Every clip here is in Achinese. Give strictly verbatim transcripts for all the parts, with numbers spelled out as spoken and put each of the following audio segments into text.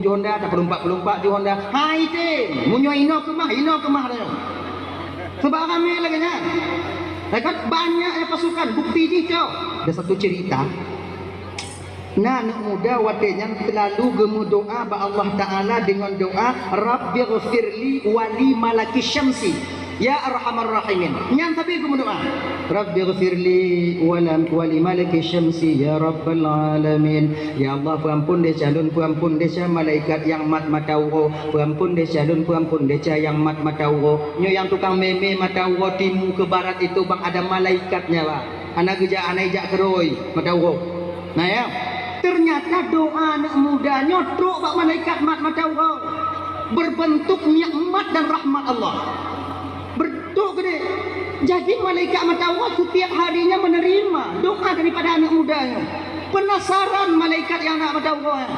Ju Honda, tapeulumpat-peulumpat ju Honda. Hai tem, meunyoe inoe keumah, inoe keumah tanyoe. Sabab ramé lagée nyan. Hai kan, banyak nyang pasukan, bukti jih cok. Ada satu cerita. Na aneuk muda watée nyan selalu geumeudoá bak Allah Taala deungon doá, "Rabbighfirli wa li malaki syamsi." Ya Arhamar Rahimin. Nyan sabe geumeudoá. "Rabbighfirli wa lam, wa li malaki syamsi ya Rabbal Alamin." Ya Allah, peuampon desya lôn, peuampon desya malaikat nyang mat mata uroe, peuampon desya lôn, peuampon desya nyang mat mata uroe. Nyoe nyang tukang mé-mé mata uroe timu keu barat itu bang ada malaikatnya, Pak. Hana geujak, hana ijak keurôi mata uroe. Nah, ya. Ternyata doa aneuk muda nyoe trok bak malaikat mat mata uroe. Berbentuk nikmat dan rahmat Allah. Bertuk gede. Jadi malaikat mata uroe setiap harinya menerima doa daripada aneuk muda nyoe. Penasaran malaikat nyang na mata uroe nyan.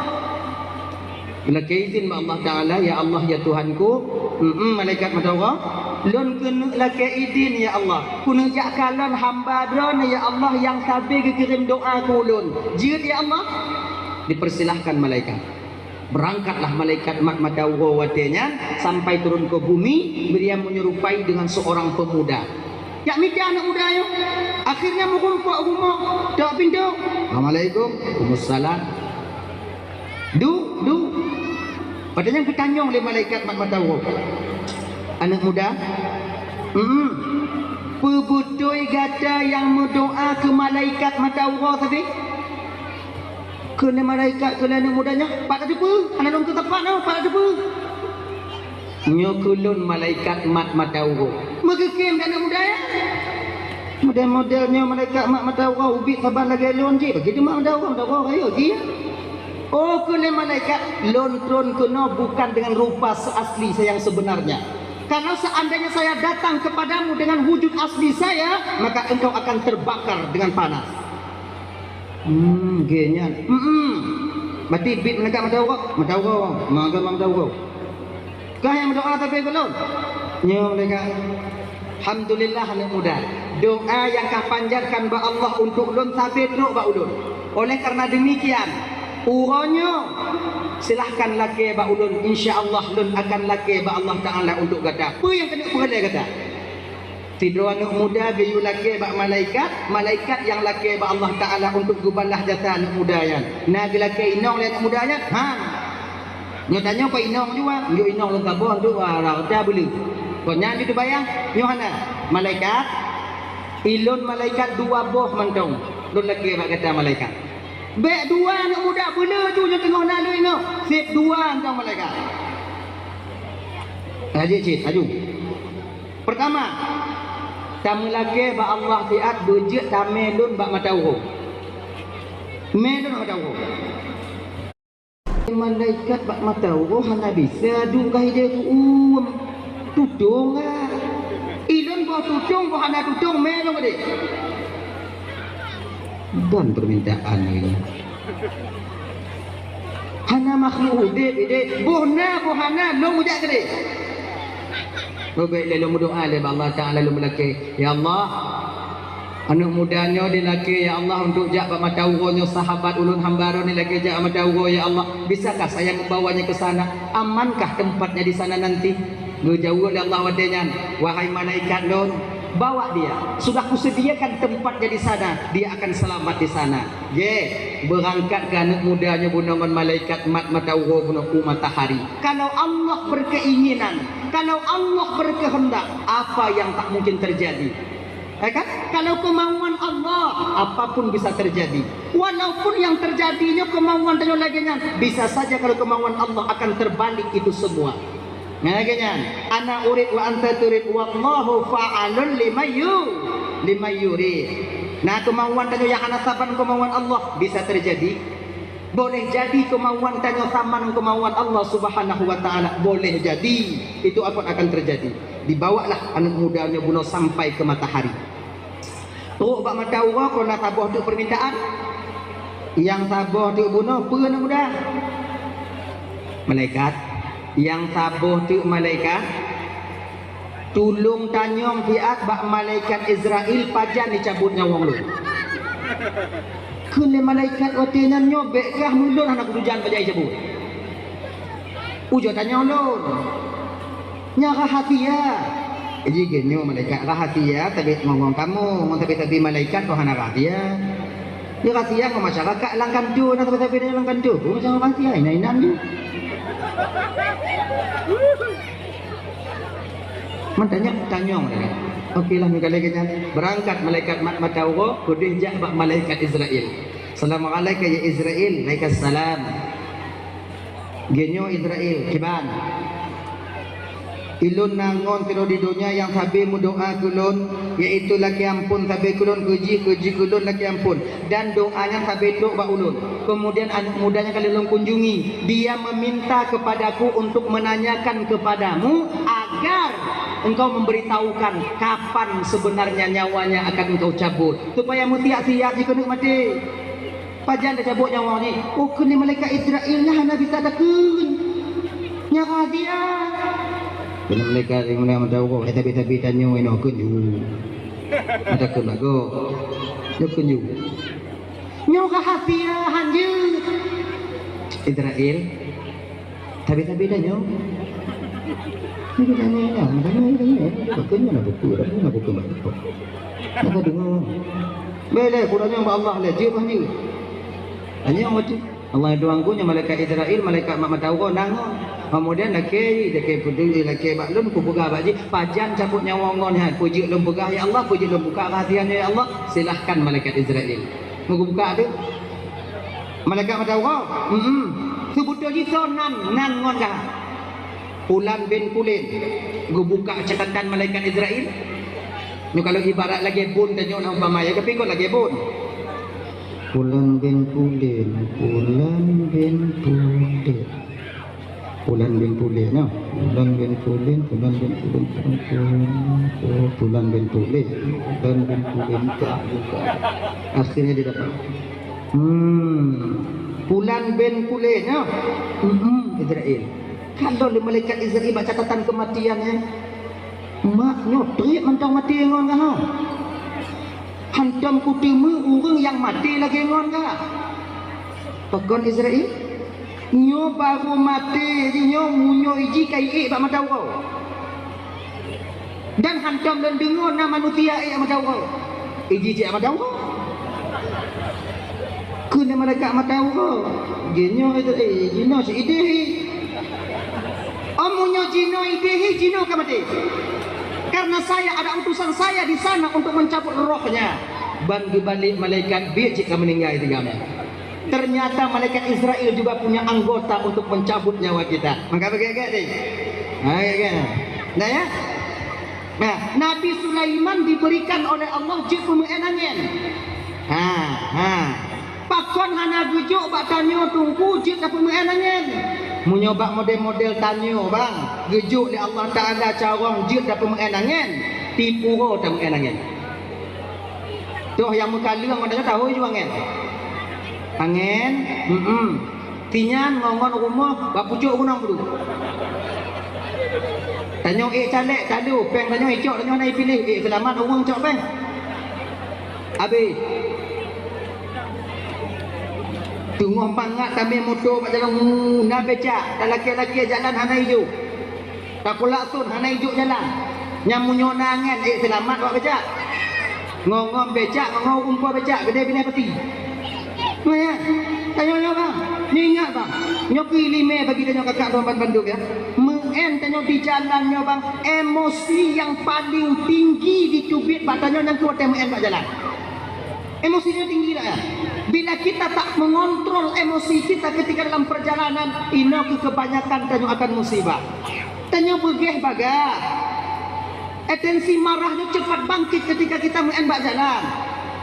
Lakée idin bak Allah Taala, "Ya Allah, ya Tuhanku, mm, malaikat mata uroe, lôn keuneuk lakée idin, ya Allah. Keuneuk jak kalon hamba Droeneuh, ya Allah, nyang sabe geukirém doa keu ulôn. Jeuet, ya Allah." Dipersilahkan malaikat. Berangkatlah malaikat mat mata uroe watée nyan sampai turun ke bumi, bria menyerupai dengan seorang pemuda. Jak mita aneuk muda nyoe. Akhirnya meurumpok rumoh, tok pintoe. "Assalamualaikum." "Waalaikumsalam." "Du, du." Watée nyan geutanyong lé malaikat mat mata uroe. "Aneuk muda, mm, peubeutôi gata nyang meudoá keu malaikat mata uroe sabe?" Kheun lé malaikat keu lé aneuk muda nyan, "Pat tateupeue? Hana lôn teupat nyoe, pat tateupeue?" "Nyoe keu lôn malaikat mat mata uroe." Meugeukheun aneuk muda nyan. "Model-model nyoe malaikat mat mata uroe, ubit saban lagée lôn jih, bagi teumat mata uroe, mata uroe rayeuk jih." "Oh," kheun lé malaikat, "lôn tron keunoe bukan dengan rupa seasli saya yang sebenarnya. Kalau seandainya saya datang kepadamu dengan wujud asli saya, maka engkau akan terbakar dengan panas." Hmm, geuh nyan. Hmm. Berarti bit malaikat mata uroe, mata uroe, mata uroe. Kah nyang meudoá tapi belum? Nyoe malaikat. Alhamdulillah aneuk muda. Doa nyang kah panjatkan bak Allah untuk lôn sabe trok bak ulôn. Oleh karena demikian, uroe nyoe silahkan lakée bak ulôn, insya Allah lôn akan lakée bak Allah Taala untuk gata. Peue nyang keuneuk peureulée gata? Sidroe aneuk muda geuyue lakée bak malaikat, malaikat nyang lakée bak Allah Taala untuk geubalah jasa aneuk muda nyan. Na geulakée inong lé aneuk muda nyan? Han. Nyoe tanyoe keu inong jua, nyoe inong lôn saboh tu, ah, rata beuleueh. Kon nyan teubayang, nyoe hana. Malaikat, ilôn malaikat dua boh mantong lôn lakée bak gata malaikat. Bék dua aneuk muda beuleueh ju nyoe teungoh na lôn inong, seb dua mantong malaikat. Laju cit, laju. Pertama, tameulakée bak Allah siat beujeuet tamé lôn bak mata uroe. Mé lôn bak mata uroe. Malaikat bak mata uroe hana bisa duek ka hidée keu uem. Tutong ka. Ilôn boh tutong, boh hana tutong, mé lôn keudeh. Dan permintaan ini. Hana makhluk udeb ideh, boh na boh hana lôn mujak keudeh. Beubek lé lôn meudoá lé bak Allah Taala lôn meulakée, "Ya Allah, aneuk muda nyoe dilakée ya Allah untuk jak bak mata uroe nyoe sahabat ulôn hamba droe nyoe lakée jak mata uroe ya Allah. Bisakah saya membawanya ke sana? Amankah tempatnya di sana nanti?" Geujaweueb lé Allah watée nyan, "Wahai malaikat lôn, bawa dia. Sudah kusediakan tempatnya di sana, dia akan selamat di sana." Ye, beurangkat keu aneuk muda nyoe bunoe ngon malaikat mat mata uroe bunoe u matahari. Kalau Allah berkeinginan, kalau Allah berkehendak, apa yang tak mungkin terjadi? Ya kan? Kalau kemauan Allah, apapun bisa terjadi. Walaupun yang terjadi nyoe kemauan tanyoe lagée nyan, bisa saja kalau kemauan Allah akan terbalik itu semua. Nah, lagée nyan, ana urid wa anta turid, wallahu fa'alun lima yu-, lima yurid. Nah, kemauan tanyoe nyang hana saban kemauan Allah bisa terjadi. Boleh jadi kemauan tanyoe saman kemauan Allah Subhanahu wa Taala. Boleh jadi itu apa akan terjadi. Dibawalah aneuk muda nyoe bunoe sampai ke matahari. Trok bak mata uroe kon na saboh teuk permintaan. Nyang saboh teuk bunoe peue aneuk muda? Malaikat. Nyang saboh teuk malaikat, "Tulông tanyong siat bak malaikat Izrail pajan jicabot nyawöng lôn." Kheun lé malaikat watée nyan nyoe, "Bék kah meulôn hana kutujan pajan jicabot." Ujoe tanyong lôn. Nyan rahasia. Jadi geutanyoe malaikat rahasia, tapi ngon-ngon kamoe, ngon tapi-tapi malaikat kok hana rahasia. Dia rahasia ngon masyarakat lam kantor, nah tapi-tapi lam kantor. Kok macam rahasia, inan-inan je. Mantanya tanyong malaikat. Oke lah, meugalai keu nyan. Berangkat malaikat mat mata uroe, keudeh jak bak malaikat Israel. Assalamualaikum ya Israel. Waalaikumsalam. Geutanyoe Israel, kiban. Ilôn na ngon sidroe di donya nyang sabe meudoa keu lôn, yaitu lakée amphon sabe keu lôn, keu jih, keu jih keu lôn lakée amphon. Dan doa nyan sabe trok bak ulôn. Kemudian aneuk muda nyang ka lheueh lôn kunjungi, dia meminta kepadaku untuk menanyakan kepadamu agar engkau memberitahukan kapan sebenarnya nyawanya akan engkau cabut, supaya meusiap-siap jikeuneuk maté. Pajan tacabot nyawa jih? Oh, kheun lé malaikat Israel nyan hana bisa takheun. Nyan rahasia. Kheun malaikat nyang na mata uroe, eh, tapi-tapi tanyoe inoe kheun ju. Mata kheun bagoe. Nyoe kheun ju. Nyoe rahasia han jeuet. Israel. Tapi-tapi tanyoe. Tapi tanyoe lah, tanyoe, tanyoe. Bukan mana buku, mana buku, mana buku. Maka dengar. Boleh, kurangnya bak Allah lé, jeuet han jeuet. Tanyoe macam Allah doang ku nyan malaikat Israel, malaikat mat mata uroe na ngon. Kemudian lakée, lakée peudui, lakée bak lôn, kupeugah bak jih, pajan cabot nyawa ngon nyan, peue jeuet lôn peugah ya Allah, peue jeuet lôn buka rahasia nyoe ya Allah, silahkan malaikat Israel. Meubuka tu. Malaikat mata uroe, hmm, seubeutôi jih soe nan, nan ngon kah? Pulan bin Pulen. Geubuka catatan malaikat Israel. Nyoe kalau ibarat lagée bon tanyoe lah umpama ya, tapi kon lagée bon. Pulan bin Pulen, Pulan bin Pulen. Pulan bin Pulen, nah. Pulan bin Pulen, Pulan bin Pulen, Pulan bin Pulen, Pulan bin Pulen, Pulan bin Pulen. Akhirnya dia dapat. Hmm. Pulan bin Pulen, nah. Hmm, Israel. Kan lé malaikat Israel bak catatan kematian ya. Mak nyoe trép mantong maté ngon kah? Hantom kuteumé ureuëng nyang maté lagée ngon kah? Pakon Israel? Nyoe barô maté jih nyoe meunyoe iji ka iék bak mata uroe. Dan hantom lôn deungoe na manusia ék mata uroe. Iji cit mata uroe. Kheun malaikat mata uroe. Jinoe itu, eh, jinoe si idéh. Oh, meunyoe jinoe idéh, jinoe ka maté. Karena saya ada utusan saya di sana untuk mencabut rohnya. Ban geubalek malaikat biet cit ka meuninggai tigam. Ternyata malaikat Israel juga punya anggota untuk mencabut nyawa kita. Maka begitu deh. Ha, ya kan? Nah ya. Nah, Nabi Sulaiman diberikan oleh Allah jeuet peumeu'en angén. Ha, ha. Pakon hana geujok bak tanyoe teungku jeuet tapeumeu'en angén? Meunyoe bak model-model tanyoe bang, geujok lé Allah Taala carông jeuet tapeumeu'en angén, tipu uroe tameu'en angén. Toh nyang meukaleueng ngon tanyoe tahu ju angén. Angén, hmm. Tinyan ngon-ngon rumoh bak pucok gunong peudu. Tanyoe ék caleg, talu, péng tanyoe icok, tanyoe hana ipiléh, ék seulamat ureuëng cok péng. Abéh. Teungoh mangat tamé moto bak jalan, na becak, talakée-lakée jalan hana ijok. Takulak thon hana ijok jalan. Nyang meunyoe na angén, ék seulamat awak becak. Ngon-ngon becak, ngon-ngon umpua becak, geude binéh peuti. Nyoe ya, tanyoe nyoe bang. Nyoe ingat bang. Nyoe keuh iéleumé bagi tanyoe kakak droe bandum ya. Meu'en tanyoe di jalan nyoe bang, emosi nyang paleng tinggi jiteubiet bak tanyoe nyang keu watée meu'en bak jalan. Emosi nyoe tinggi dah ya. Bila kita tak mengontrol emosi kita ketika dalam perjalanan, inoe keuh kebanyakan tanyoe akan musibah. Tanyoe beugéh bagah. Atensi marah nyoe cepat bangkit ketika kita meu'en bak jalan.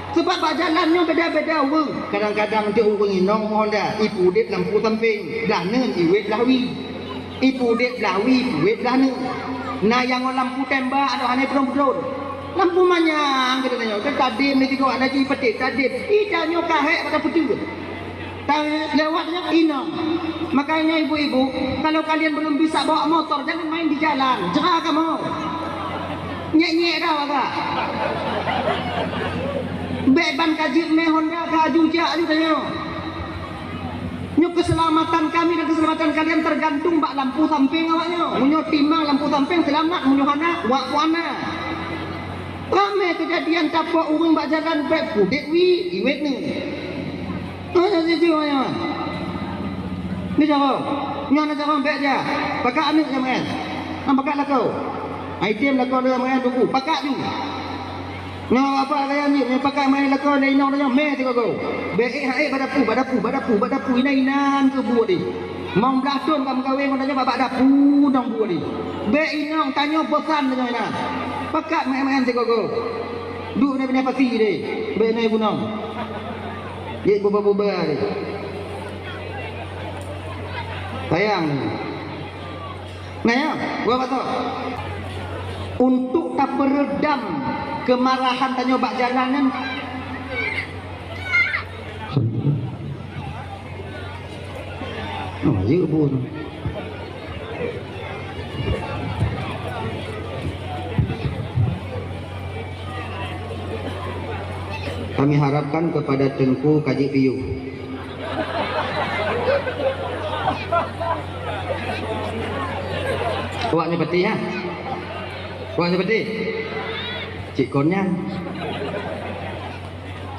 Sebab bak jalan nyoe beda-beda ureuëng. Kadang-kadang di ureuëng inong mohon dah, ipeudeb lampu samping, blah neun iwet blah wie. Ipeudeb blah wie, iwet blah neun. Na nyang ngon lampu tembak, adak hana peudong-peudong. Lampu manyang kita tanyoe, kan tadem ni tiga anak ji petik tadem. Ida nyoe kahek pada putih. Tapi lewatnya inong. Makanya ibu-ibu, kalau kalian belum bisa bawa motor, jangan main di jalan. Jera kamu. Nyek-nyek dah agak. Bek ban kajik meh Honda ka aju jak aju tanya. Keselamatan kami dan keselamatan kalian tergantung bak lampu samping awaknyoe. Meunyoe timang lampu samping, selamat, meunyoe hana, wak wana. Ramé keujadian tapok ureuëng bak jalan, bèk pudek wi, iwet ni. Oh, ya, ya, ya, ya. Ni carông. Nyoe na carông bèk ja. Pakak aneuk jamèe. Am pakak lakoe. Ai tem lakoe lé jamèe duku. Pakak ju. Nyoe apa kaya ni, ni pakak main lakoe lé inong nyoe mè sigoe-goe. Bèk ék hai badapu, badapu, badapu, badapu, inan-inan keu buet di. Mong blah thôn ka meukawen ngon tanyoe bak dapu nong buet di. Bèk inong tanyoe bosan tanyoe inan. Pakak main-main sigoe-goe. Duek na binèh pasi deh. Bèk na gunong. Jeuet buba-buba deh. Sayang. Nah, ya, buat apa tu? Untuk taperedam kemarahan tanyoe bak jalan nyan. Oh, ya, Bu. Kami harapkan kepada Teungku Kaji Piyu. Awak nyoe peuti, ha? Awak nyoe peuti? Cit kon nyan.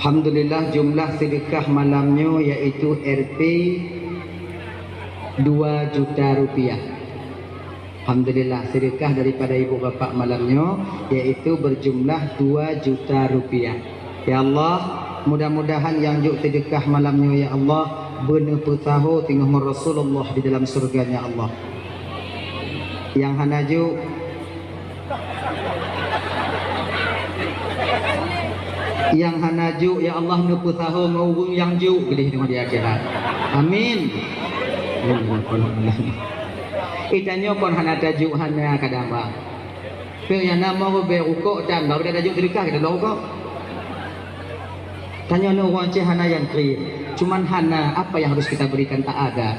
Alhamdulillah, jumlah sedekah malam nyoe yaitu R P dua juta rupiah. Alhamdulillah, sedekah daripada ibu bapak malam nyoe yaitu berjumlah dua juta rupiah. Ya Allah, mudah-mudahan nyang jok sedekah malam nyoe, ya Allah, beuneupeusaho singoh ngon Rasulullah di dalam syurga-Nya Allah. Nyang hana jok, nyang hana jok, ya Allah, neupeusaho ngon ureuëng nyang jok geudeh di akhirat. Amin. Amin. Itanyoe kon hana tajok hana kadang, Bang. Peu nyang na mo rubée rukok dan baru dah tajok sedekah kita dua rukok. Tanyoe ni ureuëng Aceh hana nyang krim. Cuman hana apa yang harus kita berikan tak ada.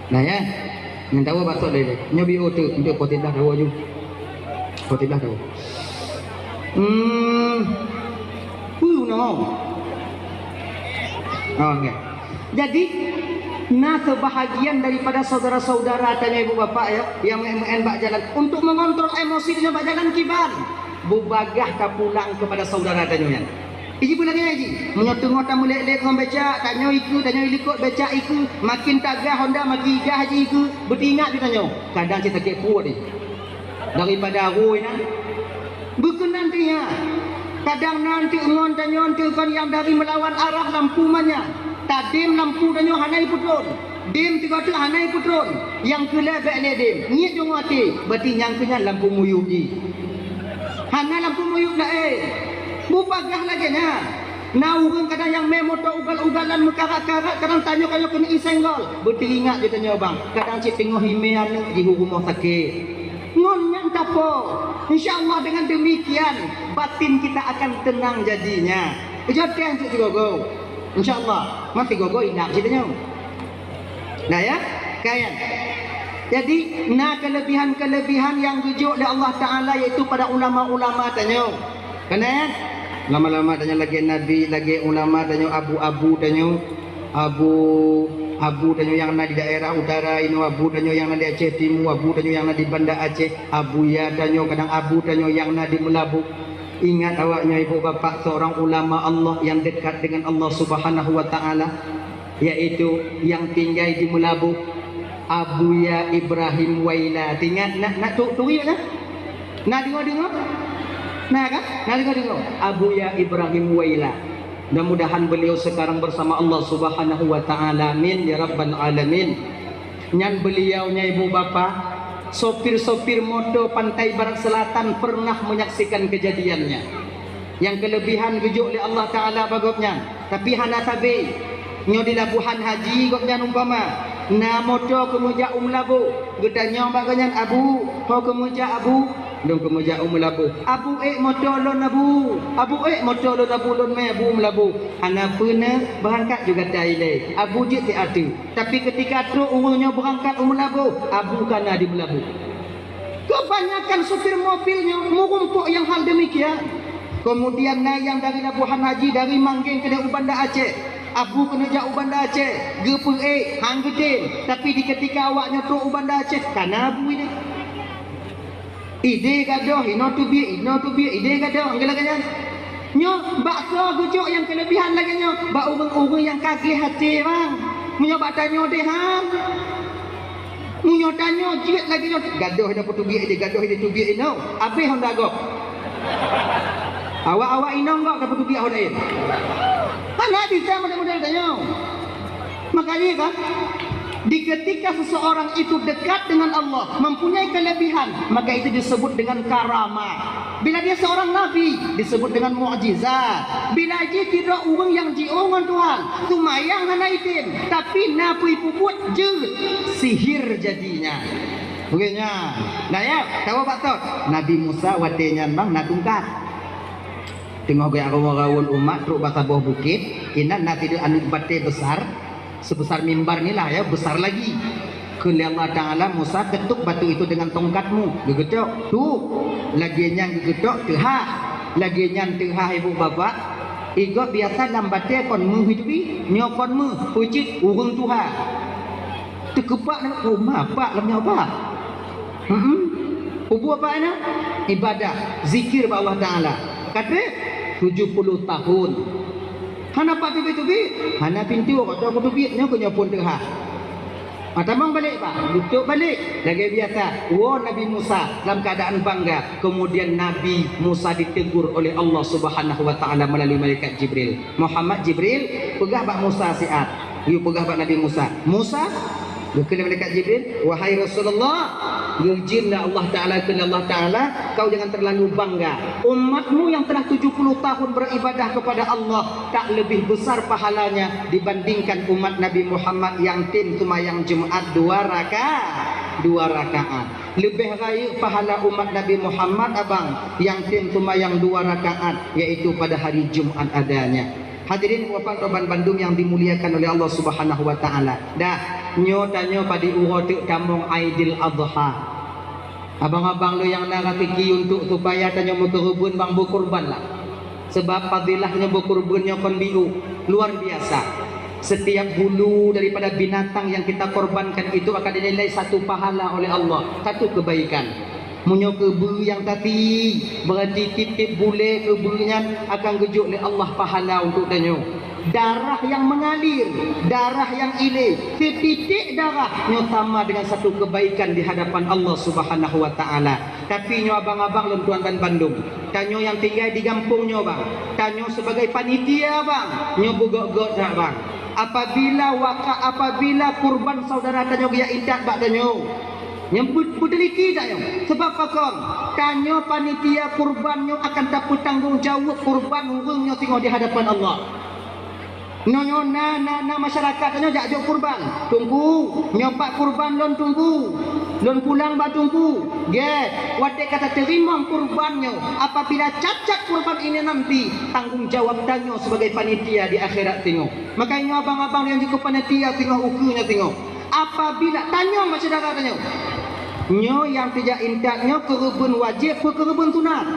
Nah ya. Nyang tahu batok deh. Nyobi otak untuk positif dah tahu aju. Positif dah tahu. Hmm. Puh no. Oh, okay. Jadi, na sebahagian daripada saudara-saudara tanyoe ibu bapak ya, yang main-main bak jalan untuk mengontrol emosi tanyoe bak jalan kiban. Bubagah ka pulang kepada saudara tanyoe nyan. Iji pun lagi iji. Meunyoe teungoh tameulek-lek ngon becak, tanyoe ikeue, tanyoe ilikot becak ikeue, makin tagah honda, makin gah ji ikeue, beuteuingat di tanyoe. Kadang cit sakét puet di. Daripada arui nyan. Beukeunan teuh nyan. Kadang nan teuk ngon tanyoe teuk kon nyang dari meulawan arah lampu manyang. Tadem lampu tanyoe hana ipeutron. Dem tiga teuk hana ipeutron. Nyang keu lhèe bèk lé dem. Ngiet deungoe até. Berarti nyang keu nyan lampu muyueb jih. Hana lampu muyueb laén. Bubagah lagèe nyan. Na ureuëng kadang nyang mé moto ugal-ugalan meukarat-karat, kadang tanyoe kayok keuneuk isenggol. Beuteuingat di tanyoe bang. Kadang cit teungoh imé aneuk jih u rumoh sakét. Ngon nyan tapo. Insya Allah dengan demikian batin kita akan tenang jadinya. Peujateng cit sigogo. Insya Allah, mati gogo indak cit nyoe. Nah ya, kayan. Jadi na kelebihan-kelebihan yang geujok lé Allah Taala yaitu pada ulama-ulama tanyoe. Kana ya? Lama-lama tanyoe lagèe nabi, lagèe ulama tanyoe, abu-abu tanyoe. Abu, abu tanyoe nyang na di daerah utara inoe, abu tanyoe nyang na di Aceh Timu, abu tanyoe nyang na di Banda Aceh, abuya tanyoe kadang abu tanyoe nyang na di Meulaboh. Ingat awak nyoe ibu bapak seorang ulama Allah yang dekat dengan Allah Subhanahu wa Taala, yaitu yang tinggai di Meulaboh, Abuya Ibrahim Waila. Ingat nak nak tu turi kan? Na deungoe-deungoe? Na kan? Na deungoe-deungoe. Abuya Ibrahim Waila. Mudah-mudahan beliau sekarang bersama Allah Subhanahu wa Taala. Amin ya rabbal alamin. Nyan beliau nyan ibu bapa, sopir-sopir moto Pantai Barat Selatan pernah menyaksikan kejadiannya. Yang kelebihan geujok lé Allah Taala bak gobnyan, tapi hana sabe. Nyoe di Labuhan Haji gobnyan umpama na moto keumeujak u Meulaboh, geutanyong bak gobnyan, "Abu, ho keumeujak Abu?" "Lôn keumeujak u Meulaboh." "Abu ék moto lôn Abu, Abu ék moto lôn Abu, lôn mè Abu u Meulaboh." "Hana peue na, beurangkat ju gata ilèe." Abu jeuet siat teuk. Tapi ketika trok ureuëng nyoe beurangkat u Meulaboh, Abu ka na di Meulaboh. Kebanyakan supir mobil nyoe meurumpok nyang hal demikian. Kemudian na nyang dari Labuhan Haji, dari Manggeng keudeh u Banda Aceh. Abu keuneuk jak u Banda Aceh, geupeuék, han geutem. Tapi di keutika awak nyoe trok u Banda Aceh, ka na Abu ideh. Ideh gadôh, inoe teubiet, inoe teubiet, ideh gadôh, nyang lagée nyan. Nyoe, bak soe geujok nyang keuleubihan lagée nyoe? Bak ureuëng-ureuëng nyang ka gleh até, bang. Meunyoe bak tanyoe deh, han. Meunyoe tanyoe jeuet lagée nyoe, gadôh inoe peuteubiet ideh, gadôh ideh teubiet inoe. Abéh honda gob. Awak-awak inong gob ka peuteubiet honda laén. Hana bisa model-model tanyoe. Makanya kan, di ketika seseorang itu dekat dengan Allah, mempunyai kelebihan, maka itu disebut dengan karamah. Bila dia seorang nabi, disebut dengan mukjizat. Bila jih sidroe ureuëng nyang jiôh ngon Tuhan, seumayang hana item, tapi na peue peubuet jeuet, sihir jadinya. Bukan nyan. Nah ya, tahu bak tot? Nabi Musa watée nyan bang na tungkat. Teungoh geujak raun-raun umat trok bak saboh bukét, inan na sidroe aneuëk batée besar, sebesar mimbar ni lah ya, besar lagi. Kheun lé Allah Taala, "Musa, ketuk batu itu dengan tongkatmu." Geugeutok, tuk. Lagée nyan geugeutok, teuhah. Lagée nyan teuhah ibu bapak. Igob biasa lam batée kon méuh itu bi, nyoe kon méuh, peucit ureuëng tuha. Teukeupak nang, "Oh, ma pak lam nyoe, Pak?" Hmm. Peubuet apa na? Ibadah, zikir bak Allah Taala. Ka treb tujuh puluh tahun. Hana pat teubiet-teubiet, hana pintoe, ka trok teubiet, nyoe keu nyoe phon teuhah. Ah, tamong balek, Pak. Duek balek. Lagée biasa, woe Nabi Musa dalam keadaan bangga. Kemudian Nabi Musa ditegur oleh Allah Subhanahu wa Taala melalui malaikat Jibril. "Muhammad Jibril, peugah bak Musa siat." Yue peugah bak Nabi Musa, "Musa," geukheun lé malaikat Jibril, "Wahai Rasulullah," geujeuet lé Allah Taala, kheun lé Allah Taala, "kau jangan terlalu bangga. Umatmu yang telah tujuh puluh tahun beribadah kepada Allah tak lebih besar pahalanya dibandingkan umat Nabi Muhammad yang tem seumayang Jumat dua raka-, dua rakaat. Leubeh rayeuk pahala umat Nabi Muhammad, abang, yang tem seumayang dua rakaat, yaitu pada hari Jumat adanya." Hadirin wapat korban bandum yang dimuliakan oleh Allah Subhanahu wa Taala. Dah, nyoe tanyoe padum uroe teuk tamong Aidil Adha. Abang-abang lôn nyang na raseuki untuk supaya tanyoe meukeureubeuen bang beukurban lah. Sebab fadilah nyoe beukurban nyoe kon biôh, luar biasa. Setiap bulu daripada binatang yang kita korbankan itu akan dinilai satu pahala oleh Allah, satu kebaikan. Meunyoe keubeue nyang tapi, berarti tieb-tieb bulée keubeue nyan akan geujok lé Allah pahala untuk tanyoe. Darah yang mengalir, darah yang ilée, sititik darah nyoe sama dengan satu kebaikan di hadapan Allah Subhanahu wa Taala. Tapi nyoe abang-abang lôn tuan dan bandum, tanyoe nyang tinggai di gampông nyoe bang, tanyoe sebagai panitia bang, nyoe beugöt-göt that bang. Apabila waka-, apabila kurban saudara tanyoe geujak intat bak tanyoe, nyang beu-, beuteliki tanyoe. Sebab pakon? Tanyoe panitia kurban nyoe akan tapeutanggong jaweueb kurban ureuëng nyoe singoh di hadapan Allah. Nyoe, nyoe na, na, na masyarakat tanyoe jak jok kurban. Teungku, nyoe pat kurban lôn Teungku. Lôn pulang bak Teungku. Gét, watée ka tateurimong kurban nyoe, apabila cacat kurban ini nanti, tanggong jawab tanyoe sebagai panitia di akhirat singoh. Maka nyoe abang-abang nyang jeuet keu panitia singoh ukeue nyoe singoh. Apabila tanyong bak syedara tanyoe, nyoe nyang teujak intat nyoe keureubeuen wajéb peue keureubeuen sunat?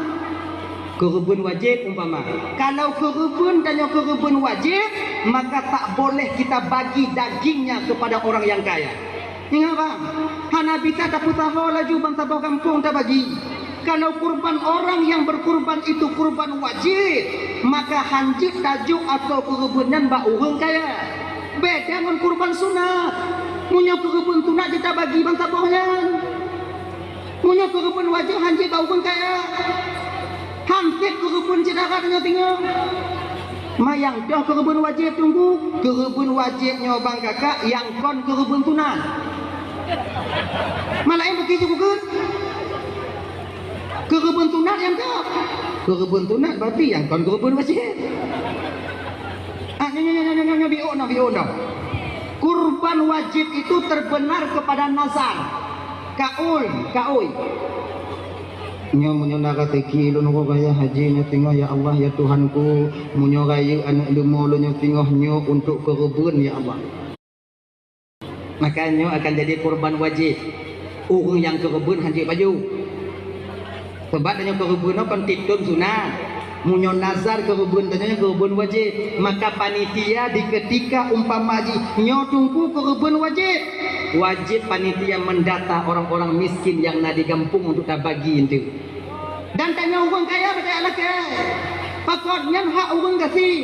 Keureubeuen wajéb umpama. Kalau keureubeuen tanyoe keureubeuen wajéb, maka tak boleh kita bagi dagingnya kepada orang yang kaya. Ingat bang, hana bisa tapeusaho laju bansaboh gampông tabagi. Kalau kurban orang yang berkurban itu kurban wajib, maka hanjeuet tajok atau keureubeuen nyan bak ureuëng kaya. Beda ngon kurban sunat. Meunyoe keureubeuen sunat jeuet tabagi bansaboh nyan. Meunyoe keureubeuen wajéb hanjeuet bak ureuëng kaya. Hanjeuet keureubeuen syedara tanyoe singoh. Manyang toh keureubeuen wajéb Teungku, keureubeuen wajéb nyoe bang kakak nyang kon keureubeuen sunat. Malaén beuki jih bukon. Keureubeuen sunat nyang toh. Keureubeuen sunat berarti nyang kon keureubeuen wajéb. Ah, nyoe, nyoe, nyoe, biôh noh, biôh noh. Kurban wajib itu terbenar kepada nazar. Kaul, kaul. Nyoe meunyoe na raseuki lôn uroe raya haji nyoe singoh, ya Allah, ya Tuhanku, meunyoe rayeuk aneuëk leumo lôn nyoe singoh nyoe untuk keureubeuen, ya Allah. Maka nyoe akan jadi kurban wajéb. Ureuëng nyang keureubeuen hanjeuet baju. Sebab tanyoe keureubeuen nyoe kon tieb thon sunat. Meunyoe nazar keureubeuen tanyoe nyoe keureubeuen wajéb, maka panitia di keutika umpama jih nyoe teungku keureubeuen wajéb. Wajéb panitia mendata orang-orang miskin nyang na di gampông untuk tabagi eunteuk. Dan tanyoe ureuëng kaya beudak lakée. Pakon nyan hak ureuëng gasien.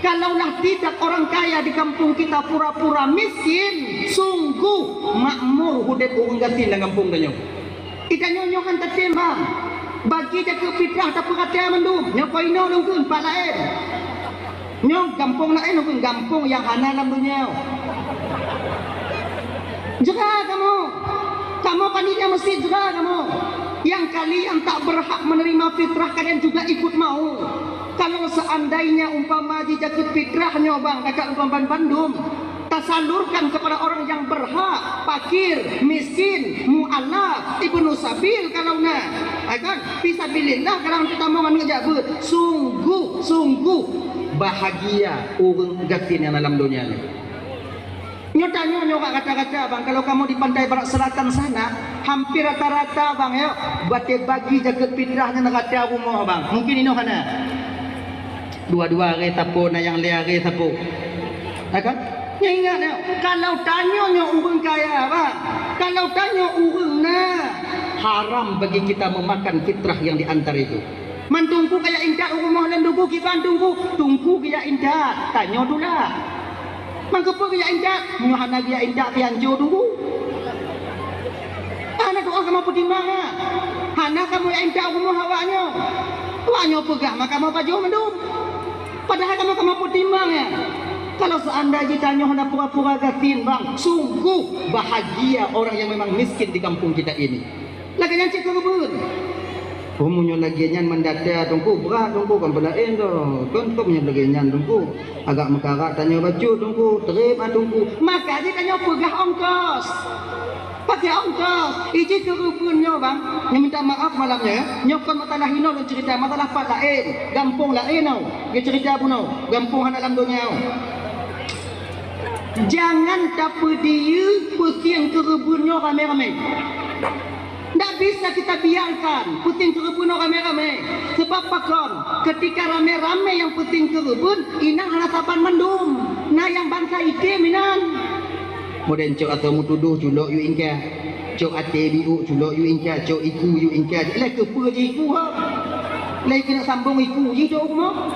Kalaulah tidak orang kaya di kampung kita pura-pura miskin, sungguh makmur udeb ureuëng gasien lam gampông tanyoe. Di tanyoe nyoe kan tatem bang. Bagi jakeuet fitrah tapeurata mandum. Nyoe keunoe lôn kheun pat laén. Nyoe gampông laén lôn kheun gampông nyang hana lam donya. Jeuet kamoe. Kamoe panitia masjid juga kamoe. Nyang kalian tak berhak menerima fitrah kalian juga ikut mau. Kalau seandainya umpama di jakeuet fitrah nyoe bang, kakak umpama bandum, tasalurkan kepada orang yang berhak, fakir, miskin, mualaf, ibnu sabil kalau na, ya kan? Fisabilillah kalau untuk tamong aneuk jak beuet. Sungguh, sungguh bahagia ureuëng gasien nyang dalam donya nyoe. Nyoe tanyoe nyoe kata-kata bang, kalau kamu di pantai barat selatan sana, hampir rata-rata bang ya, batée bagi jakeuet fitrah nyan rata rumoh bang. Mungkin inoe hana. Dua-dua hari sapo, na nyang lhée hari sapo. Ya kan? Nyoe ingat ya, kalau tanyoe nyoe ureuëng kaya bang, kalau tanyoe ureuëng na, haram bagi kita memakan fitrah yang diantar itu. Man teungku kaya intat u rumoh lôn teungku kiban teungku, teungku kaya intat, tanyoe tulak. Man keupeue kaya intat, nyoe hana kaya intat pian jo teungku. Hana tuah kamoe peutimang ya. Hana kamoe kaya intat u rumoh awak nyoe. Awak nyoe peugah ma kamoe pajoh mandum. Padahai kamoe kamoe peutimang ya. Kalau seandai jih tanyoe hana pura-pura gasien bang, sungguh bahagia orang yang memang miskin di kampung kita ini. Lagée nyan cit keureubeuen. Oh meunyoe lagée nyan mandata teungku, brat teungku, kon peulaén doh. Kon kop nyoe lagée nyan teungku. Agak meukarat tanyoe bacut teungku, treb ah teungku. Maka jih tanyoe peugah ongkos. Pakai ongkos. Iji keureubeuen nyoe bang. Nyoe minta maaf malam nyoe ya. Nyoe kon masalah inoe lôn cerita, masalah pat laén, gampông laén nyoe. Geucerita bunoe, gampông hana lam donya nyoe. Jangan tapeudiyeu peusieng keureubeuen nyoe ramé-ramé. Ndak bisa kita biarkan peusieng keureubeuen nyoe ramé-ramé. Sebab pakon, ketika ramé-ramé nyang peusieng keureubeuen, inan hana saban mandum. Na nyang bansa item inan. Modern cok atau meutudoh culok yue ingka. Cok até biuk culok yue ingka, cok iku yue ingka. Lé keupeue jih iku ha? Lé keuneuk sambong iku jih cok kumoh.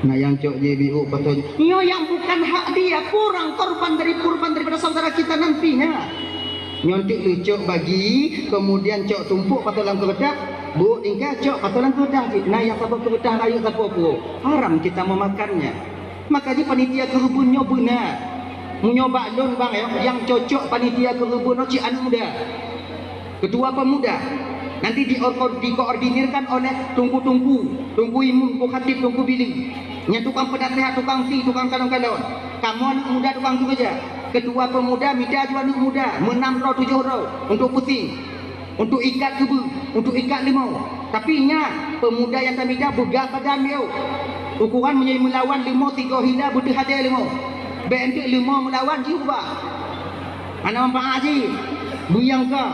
Na nyang cok jih biuk patong. Nyoe nyang bukan hak dia, kurang korban dari kurban daripada saudara kita nantinya. Nyoe teuk leucok bagi, kemudian cok tumpuk patong lam keureutah, buet ingka cok patong lam keureutah jih. Na nyang saboh keureutah rayeuk saboh puruek. Haram kita memakannya. Maka jih panitia keureubeuen nyoe beuna. Meunyoe bak lôn bang ya, nyang cocok panitia keureubeuen nyoe cit aneuk muda. Ketua pemuda nanti diorko-, dikoordinirkan oleh tungku-tungku, tungku imum, tungku khatib, tungku bili. Nyang tukang peunasihat, tukang si, tukang kalon-kalon. Kamoe aneuk muda tukang keureuja. Ketua pemuda mita ju aneuk muda meunam droe tujoh droe untuk peusieng, untuk ikat keubeue, untuk ikat leumo. Tapi ingat, pemuda nyang tamita beugah badan yo. Ukuran meunyoe meulawan leumo tiga hila beuteuhadé leumo. Bék enteuk leumo meulawan jih ubah. Hana manfaat jih. Buyang ka.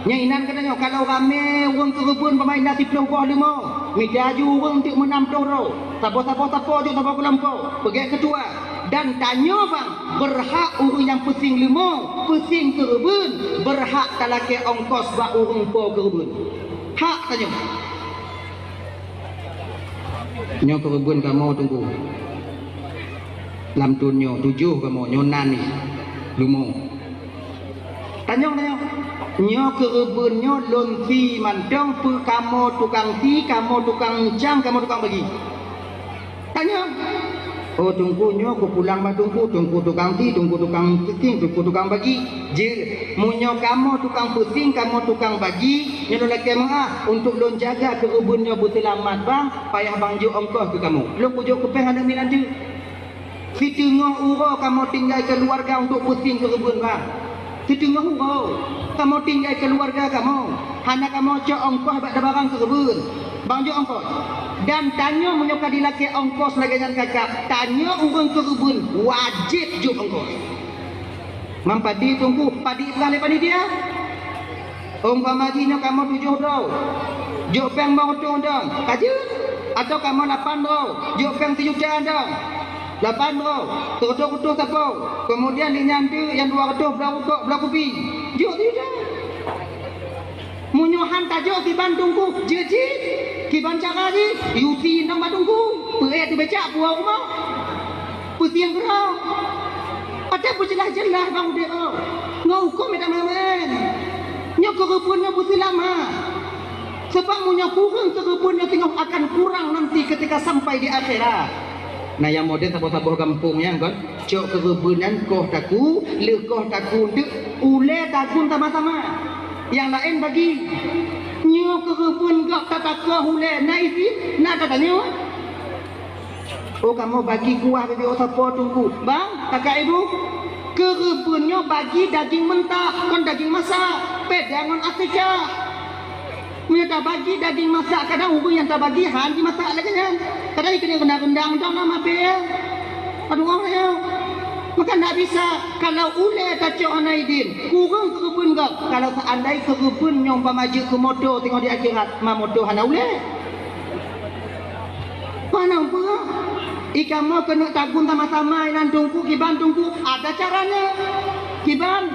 Nyang inan geutanyoe, kalau ramé ureuëng keureubeuen pemain na siploh boh leumo, mita ju ureuëng teuk meunam ploh droe. Saboh-saboh sapo ju saboh kelompok, peugét keutua. Dan tanyoe bang, beurhak ureuëng nyang peusieng leumo, peusieng keureubeuen, beurhak talakée ongkos bak ureuëng po keureubeuen. Hak tanyoe. Nyoe keureubeuen kamoe teungku. Lam thon nyoe tujoh kamoe nyoe nan ni leumo. Tanyong, tanyong. Nyoe keureubeuen nyoe lôn si mantong peu kamoe tukang si, kamoe tukang cang, kamoe tukang bagi. Tanyong. Oh teungku nyoe kupulang bak teungku, teungku tukang si, teungku tukang peusieng, teungku tukang bagi. Jeuet, meunyoe kamoe tukang peusieng, kamoe tukang bagi, nyoe lôn lakée meuah untuk lôn jaga keureubeuen nyoe beuseulamat bang, payah bang jok ongkoh keu kamoe. Lôn kujok keupéng aneuk miet nyan jeuet. Siteungoh uroe kamoe tinggai keuluwarga untuk peusieng keureubeuen bang. Siteungoh uroe kamoe tinggai keuluwarga kamoe, hana kamoe cok ongkoh bak tabarang keureubeuen. Bang jok ongkoh. Dan tanyoe meunyoe ka dilakée ongkos lagée nyan kakak, tanyoe ureuëng keureubeuen wajéb jok ongkos. Mam padi teungku, padi peugah lé panitia. Umpama jih nyoe kamoe tujoh droe, jok péng bang utong dong, ka jeuet. Atawa kamoe lapan droe, jok péng sijuta dong. Lapan droe, sireutoh-reutoh sapo. Kemudian di nyan teuk nyang dua reutoh bloe rukok, bloe kupi. Jok sijuta. Meunyoe han tajok kiban teungku, jeuet cit. Kiban cara jih, yusi inong bak teungku. Peuék teubecak puwoe rumoh. Peusieng keudroe. Até peujeulaih-jeulaih bang udeb, oh. Ngon huköm mita meuén. Nyoe keureubeuen nyoe beuseulamat. Sebab meunyoe kureueng keureubeuen nyoe singoh akan kurang nanti ketika sampai di akhirat. Nah, nyang model saboh-saboh gampông nyan kon, cok keureubeuen nyan koh taku, lheueh koh taku teuk, ulée tagun sama-sama. Nyang laén bagi. Nyoe keureubeuen gob tatakoh ulée, na isi, na tatanyoe. Oh, kamoe bagi kuah bibit sapo teungku. Bang, kakak ibu, keureubeuen nyoe bagi daging mentah, kon daging masak. Beda ngon akikah. Meunyoe tabagi daging masak, kadang ureuëng nyang tabagi han jimasak lagée nyan. Kadang ikeu rendang-rendang dong na mabe. Aduh, oh ya. Maka ndak bisa kalau ulée tacok hana idin, kureueng keureubeuen gob. Kalau seandai keureubeuen nyoe umpama jeuet keu moto teungoh di akhirat, ma moto hana ulée. Panang peue? Ikamoe keuneuk tagun sama-sama inan teungku, kiban teungku, ada caranya. Kiban.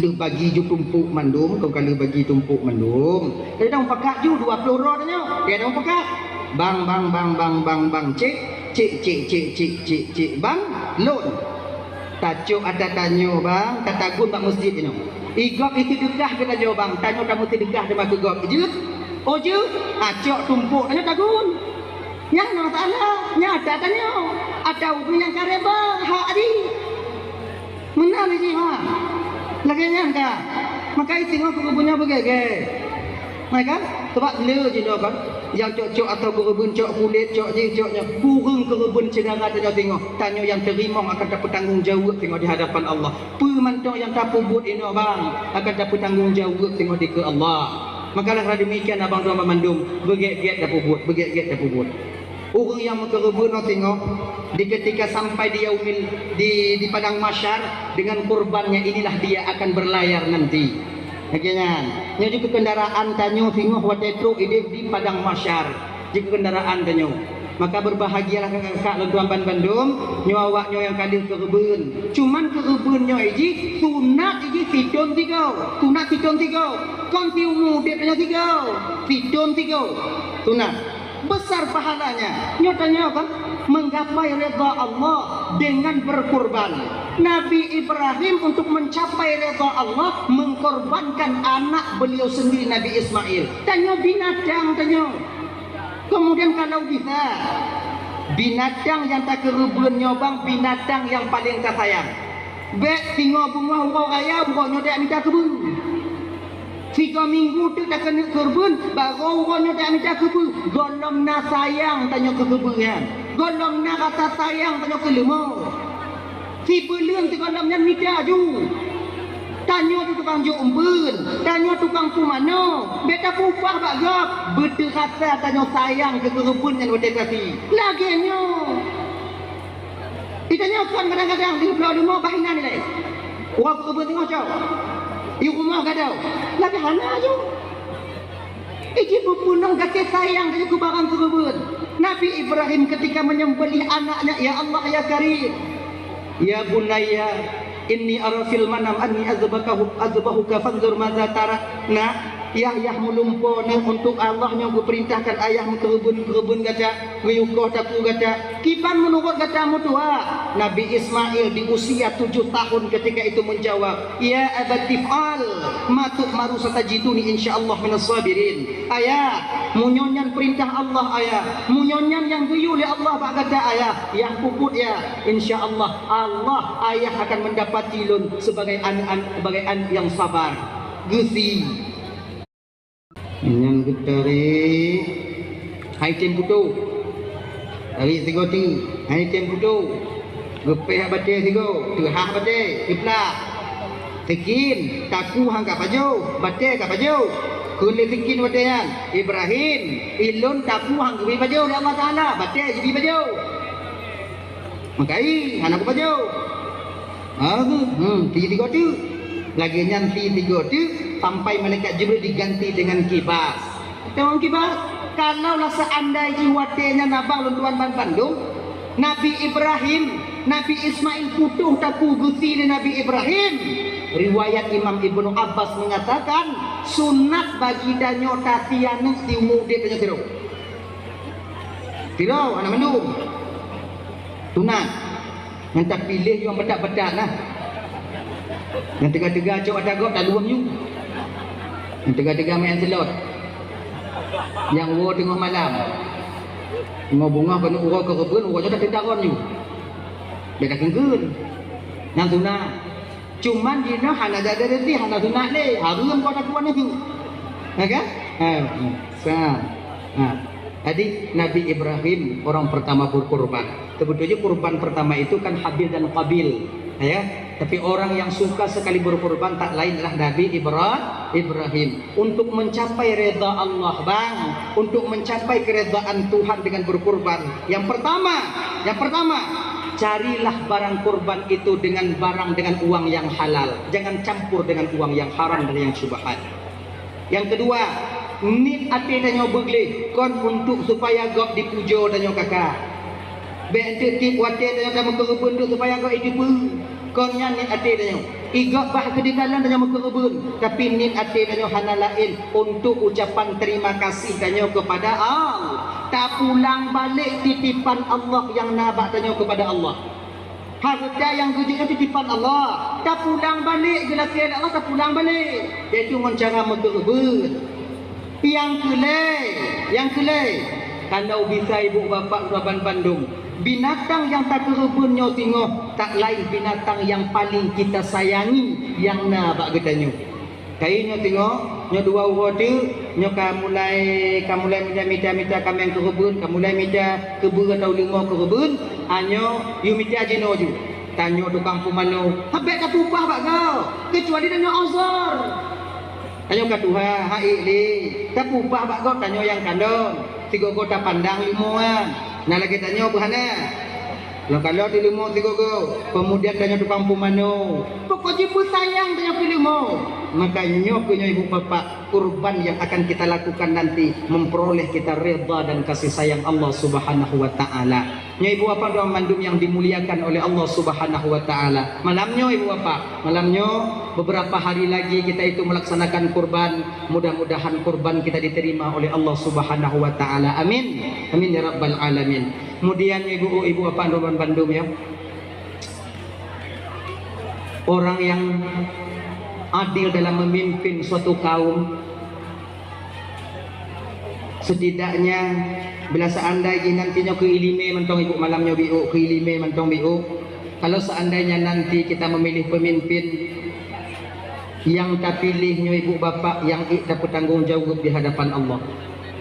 Lheueh bagi ju tumpuk mandum, kon ka lheueh bagi tumpuk mandum. Kadang pakat ju dua ploh droe tanyoe. Kadang pakat. Bang, bang, bang, bang, bang, bang. Cek, cek, cek, cek, cek, cek, cek. Bang, lôn. Tacok ata tanyoe, bang. Tatagun bak meuseujid inoe. Igob itu deugah keu tanyoe, bang. Tanyoe tameuseudekah teuma keu gob. Jeuet? Oh, jeuet? Acok tumpuk tanyoe tagun. Nyan na masalah. Nyan ata tanyoe. Ata ureuëng nyang ka reba hak jih. Meunan jih, ha. Lagée nyan ka. Maka isingoh keu geubeunyoe beugée-gée. Hai kan? Sebab le jinoe kan. Nyang cok-cok atau keureubeuen, cok kulét, cok jih, cok nyoe. Kureueng keureubeuen syedara tanyoe singoh. Tanyoe nyang teurimong akan tapeutanggong jaweueb singoh di hadapan Allah. Peue mantong nyang tapeubuet inoe bang akan tapeutanggong jaweueb singoh dikeue Allah. Maka lagée demikian abang droe banmandum, beugét-gét tapeubuet, beugét-gét tapeubuet. Ureuëng nyang meukeureubeuen nyoe singoh, di ketika sampai di yaumil, di, di padang mahsyar, dengan kurbannya inilah dia akan berlayar nanti. Lagée nyan, nyoe jeuet keu kendaraan tanyoe singoh watée trok ideh di padang mahsyar. Jeuet keu kendaraan tanyoe. Maka berbahagialah kakak-kakak lôn tuan banmandum, nyoe awak nyoe nyang ka lheueh keureubeuen. Cuman keureubeuen nyoe jih, sunat jih sithon sigoe. Sunat sithon sigoe. Kon siumu udeb tanyoe sigoe. Sithon sigoe. Sunat. Besar pahalanya. Nyoe tanyoe kan menggapai redha Allah dengan berkurban. Nabi Ibrahim untuk mencapai redha Allah mengkorbankan anak beliau sendiri Nabi Ismail. Tanyoe binatang tanyoe. Kemudian kalau bisa binatang nyang takeureubeuen nyoe bang binatang nyang paleng tasayang. Bék singoh beungoh uroe raya uroe nyoe dek mita keubeue. Sigoe minggu teuk takeuneuk keureubeuen, barô uroe nyoe dek mita keubeue. Gohlom na sayang tanyoe keu keubeue nyan. Gohlom na rasa sayang tanyoe keu leumo. Sibuleuen sigohlom nyan mita aju. Tanyoe tu tukang jok umbeuen, tanyoe tukang pumanoe. Bék tapeuupah bak gob, beuteurasa tanyoe sayang keu keureubeuen nyan watée tasi. Lagée nyoe. Itanyoe kon kadang-kadang di pulo limo bah inan ilée. Uroe keureubeuen singoh cok. I rumoh gadôh. Lagée hana aju. Iji beupunong gaséh sayang keu barang keureubeuen. Nabi Ibrahim ketika menyembelih anaknya, "Ya Allah, ya Karim." "Ya bunayya, inni ara fil manam anni azbahuka, azbahuka fanzur madza tara." Nak, yah, yah meulumpo nyoe untuk Allah nyoe geupeurintahkan ayah meukeureubeuen-keureubeuen gata, geuyue koh taku gata. Kiban meunurot gata meutuha? Nabi Ismail di usia tujuh tahun ketika itu menjawab, "Ya abati if'al ma tu'maru satajiduni insyaallah minas sabirin." Ayah, meunyoe nyan peurintah Allah, ayah. Meunyoe nyan nyang geuyue lé Allah bak gata, ayah, yah peubuet, yah. Insya Allah, Allah, ayah akan mendapati lôn sebagai aneuk, sebagai aneuk nyang sabar. Geusi. Nyan geutari. Hai tem puto. Tarik sigoe teuk. Hai tem puto. Geupéh batée sigoe, teuhah batée, geuplah. Sikin, taku han ka pajoh, batée ka pajoh. Kheun lé sikin watée nyan, "Ibrahim, ilôn taku han geubri pajoh lé Allah Taala, batée jibri pajoh." Meukai, hana kupajoh. Aduh, hmm, si tiga teuk. Lagée nyan si tiga teuk, sampai malaikat Jibril diganti dengan kibas. Tengok kibas. Kalaulah seandai jih watée nyan abang lôn tuan banmandum, Nabi Ibrahim, Nabi Ismail putôh takue geusie lé Nabi Ibrahim, riwayat Imam Ibnu Abbas mengatakan, sunat bagi tanyoe tasie aneuk di umu udeb tanyoe sidroe. Sidroe, hana mandum. Sunat. Nyang tapiléh nyang beutak-beutak na. Nyang teuga-teuga cok ata gob taluem nyoe. Nyang teuga-teuga main slot. Nyang woe teungoh malam. Teungoh beungoh keuneuk uroe keureubeuen, uroe nyoe tateundaron nyoe. Beda keungkeuen. Nyang sunat. Cuman jinoe hana jaga diri, hana sunat lé. Hareuem kau takuan itu. Ya kan? Ha, sa. Ha. Jadi Nabi Ibrahim orang pertama berkorban. Sebetulnya kurban pertama itu kan Habil dan Qabil, ya. Tapi orang yang suka sekali berkorban tak lain adalah Nabi Ibra-, Ibrahim. Untuk mencapai reda Allah, bang, untuk mencapai keredaan Tuhan dengan berkorban, yang pertama, yang pertama, carilah barang korban itu dengan barang, dengan uang yang halal. Jangan campur dengan uang yang haram dan yang syubhat. Nyang keudua, niet até tanyoe beugleh kon untuk supaya gob dipujoe tanyoe ka-ka. Bék enteuk tieb watée tanyoe tameukeureubeuen untuk supaya gob jiteupeue. Kon nyan niet até tanyoe. Igob bah keu dikalon tanyoe meukeureubeuen, tapi niet até tanyoe hana laén untuk ucapan terima kasih tanyoe kepada Allah. Tapulang balek titipan Allah nyang na bak tanyoe kepada Allah. Hareuta nyang geujok nyoe titipan Allah. Tapulang balek geulakée lé Allah, tapulang balek, yaitu ngon cara meukeureubeuen. Nyang keulhèe, nyang keulhèe, kalau bisa ibu bapak saban bandum, binatang nyang takeureubeuen nyoe singoh, tak lain binatang nyang paling kita sayangi nyang na bak geutanyoe. Kayée nyoe singoh, nyoe dua uroe teuk, nyoe ka mulai, ka mulai mita-mita, mita kaméng keureubeuen, ka mulai mita keubeue atau leumo keureubeuen, a nyoe yue mita jinoe ju. Tanyoe tukang pumanoe, ha bék tapeugah bak gob, keucuali tanyoe ozor. Tanyoe ka tuha, ha ék lé, tapeugah bak gob tanyoe nyang kalon, sigoe-goe tapandang leumo nyan. Na lagée tanyoe beuhana. Lôn kalon di leumo sigoe-goe, keumudian tanyoe tukang pumanoe. Pokok jih peusayang tanyoe keu leumo. Maka nyoe keuh nyoe ibu bapak, kurban yang akan kita lakukan nanti memperoleh kita redha dan kasih sayang Allah Subhanahu wa Ta'ala. Nyoe ibu bapak doa mandum yang dimuliakan oleh Allah Subhanahu wa Ta'ala. Malam nyoe ibu bapak, malam nyoe beberapa hari lagi kita itu melaksanakan kurban. Mudah-mudahan kurban kita diterima oleh Allah Subhanahu wa Ta'ala. Amin. Amin ya rabbal alamin. Kemudian ibu, ibu bapak doa mandum ya. Orang yang adil dalam memimpin suatu kaum, setidaknya bila seandai jih nanti nyoe keu iéleumé mantong ibu malam nyoe biôk, keu iéleumé mantong biôk. Kalau seandainya nanti kita memilih pemimpin yang tapiléh nyoe ibu bapak yang ék tapeutanggong jaweueb di hadapan Allah.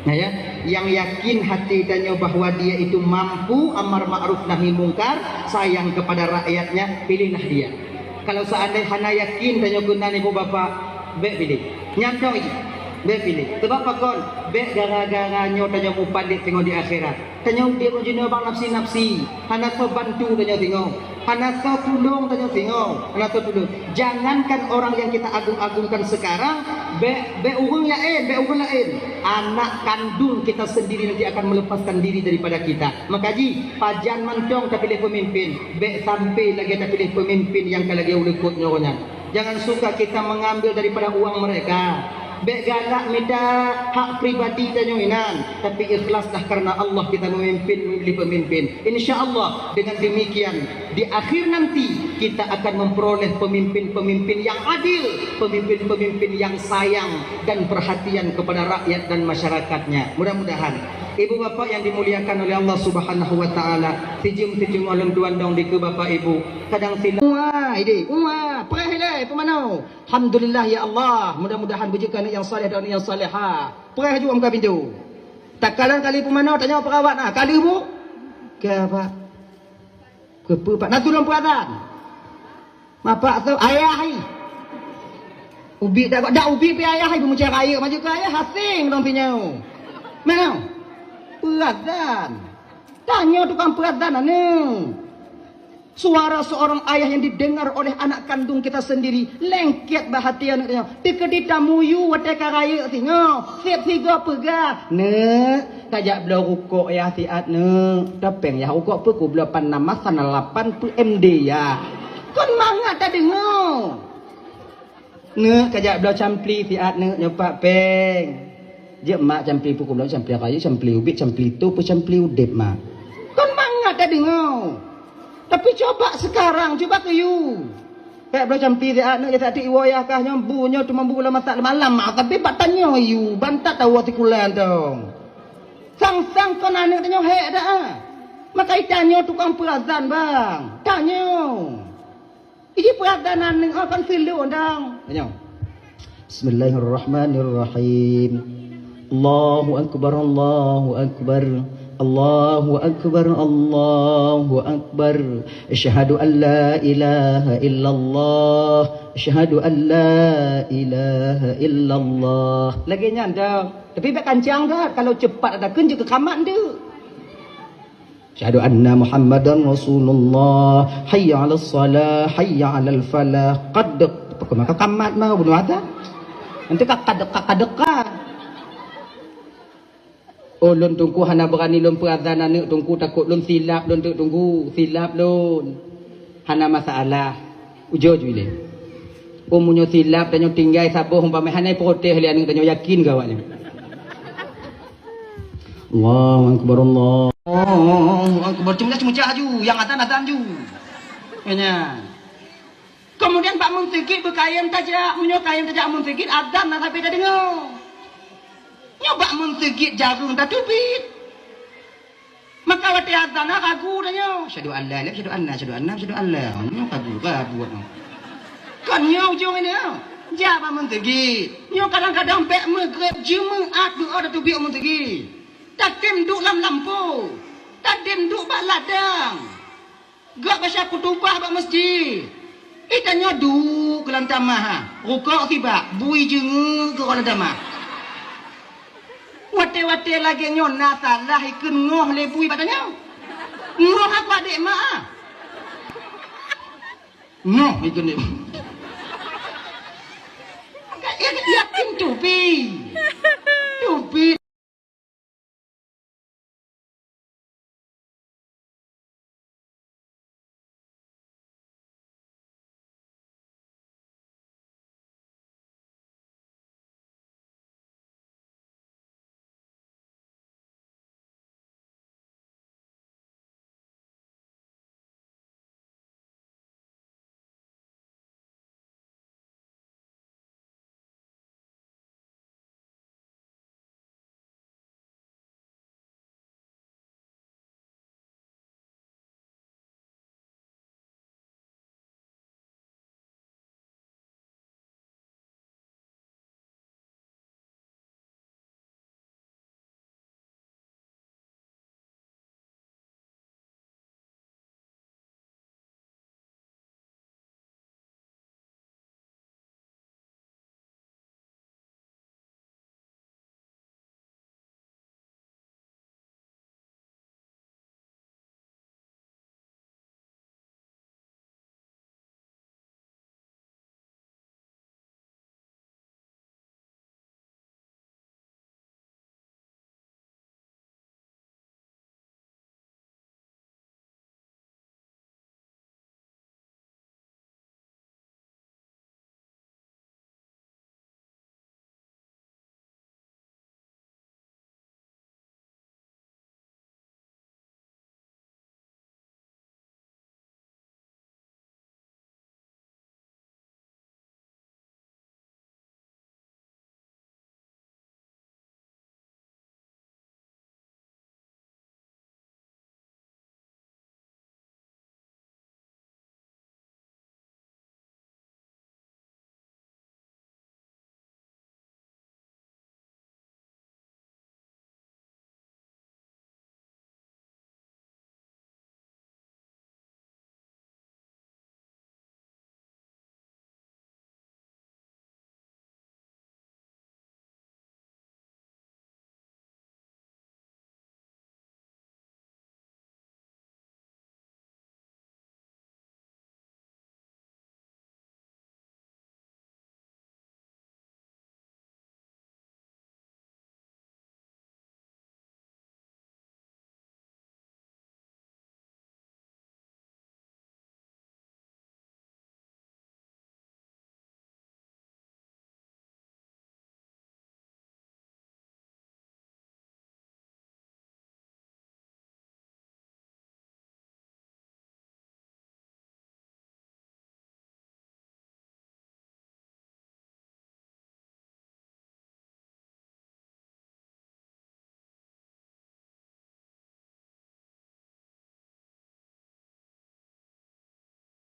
Nah ya, yang yakin hati tanyoe bahwa dia itu mampu amar ma'ruf nahi mungkar, sayang kepada rakyatnya, pilihlah dia. Kalau seandai hana yakin tanyoe keunan ibu bapak, bék piléh. Nyang dong iji, bék piléh. Sebab pakon? Bék gara-gara nyoe tanyoe mupalét singoh di akhirat. Tanyoe udeb ngon jinoe bak nafsi-nafsi, hana soe bantu tanyoe singoh, hana soe tulông tanyoe singoh, hana soe tulông. Jangankan orang yang kita agung-agungkan sekarang, bék, bék ureuëng laén, bék ureuëng laén. Anak kandung kita sendiri nanti akan melepaskan diri daripada kita. Maka jih, pajan mantong tapiléh peumimpén, bék sampai lagée tapiléh peumimpén nyang ka lagée uleukot nyoe nyan. Jangan suka kita mengambil daripada uang mereka. Bék galak mita hak pribadi tanyoe inan, tapi ikhlaslah karena Allah kita memimpin, memilih pemimpin. Insya Allah, dengan demikian, di akhir nanti kita akan memperoleh pemimpin-pemimpin yang adil, pemimpin-pemimpin yang sayang dan perhatian kepada rakyat dan masyarakatnya. Mudah-mudahan. Ibu bapak yang dimuliakan oleh Allah Subhanahu wa Ta'ala, sijeuem-sijeuem ulôn tuan dong dikeue bapak ibu. Kadang silap. Wah, idéh. Wah, preh ilée, peumanoe. Alhamdulillah, ya Allah. Mudah-mudahan beujeuet keu aneuk nyang saleh dan aneuk nyang salehah. Preh ju muka pintoe. Takalon kali peumanoe, tanyoe perawat na. Kali bu? Ke apa? Ke pe, Pak? Na tulông peuazan. Mapak tu ayah ai. Ubi dak, dak ubi pi ayah ai, beumucai rayeuk maju ke ayah, asing dong pinyoe. Mana? Peuazan. Tanyoe tukang peuazan aneuk. Suara seorang ayah yang didengar oleh anak kandung kita sendiri, lengket bak hati aneuk nyoe. Teukeudi tamuyue watée ka rayeuk singoh, seb sigoe peugah, "Neuk, kajak bloe rukok yah siat, Neuk." "Tapéng yah rukok peue?" "Kubloe pan nama sana lapan peuet M D yah." Kon mangat tadeungoe. "Neuk, kajak bloe campli siat, Neuk, nyoe pat péng." "Jeuet mak, campli peue?" "Kubloe campli kayu, campli ubit, campli tu, peue campli udeb mak." Kon mangat tadeungoe. Tapi coba sekarang, coba keu yue. "Kajak bloe campli siat, Neuk, ya tak iwoe yah kah nyoe, bu nyoe teuma bu lam masak malam mak, tapi bak tanyoe yue, bantat tawoe sikulan dong." Sang-sang kon aneuk tanyoe hék dak ah. Maka itanyoe tukang peuazan bang. Tanyoe. Iji peurasaan aneuk oh kan seuleueng dong. Tanyoe. Bismillahirrahmanirrahim. Allahu akbar, Allahu akbar. Allahu akbar, Allahu akbar. Asyhadu an la ilaha illallah. Asyhadu an la ilaha illallah. Lagée nyan dong. Tapi bak kancang dah. Kalau cepat ada kan juga kamat ndeuk. Asyhadu anna Muhammadan Rasulullah. Hayya 'alas shalah, hayya 'alal falah. Qad, pokok maka kamat mah bunoe ata. Nanti ka kadeka-kadeka. Oh, lôn Teungku hana beurani lôn peuazan aneuk Teungku, takot lôn silap lôn teuk Teungku, silap lôn. Hana masalah. Ujoe ju ilée. Oh, meunyoe silap tanyoe tinggai saboh umpama hana protes lé aneuk tanyoe yakin keu awaknyan. Allahu akbar, Allahu akbar. Cuma cuma aju, nyang azan azan ju. Nyan. Kemudian bak meuseugit beukayém tajak, meunyoe kayém tajak meuseugit azan na sabe tadeungoe. Nyoe bak meuseugit jareueng tateubiet. Maka watée azan na ragu tanyoe. Asyhadu an la ilaha, asyhadu anna, asyhadu anna, asyhadu an la. Nyoe ragu, ragu nyoe. Kon nyoe ujong ini. Jak bak meuseugit. Nyoe kadang-kadang bék meugreb jeumeut dua tateubiet meuseugit. Tatem duek lam lampôh. Tatem duek bak ladang. Gak baca khutubah bak masjid. Ih, tanyoe duek keu lam tamah, ha. Rukok sibak, bui jeungeuk keu lam tamah. Watée-watée lagée nyoe na salah ikheun ngoh lé bui bak tanyoe. Ngoh aku adék mak, ah. Ngoh ikheun lé bui. Yakin tupi. Tupi.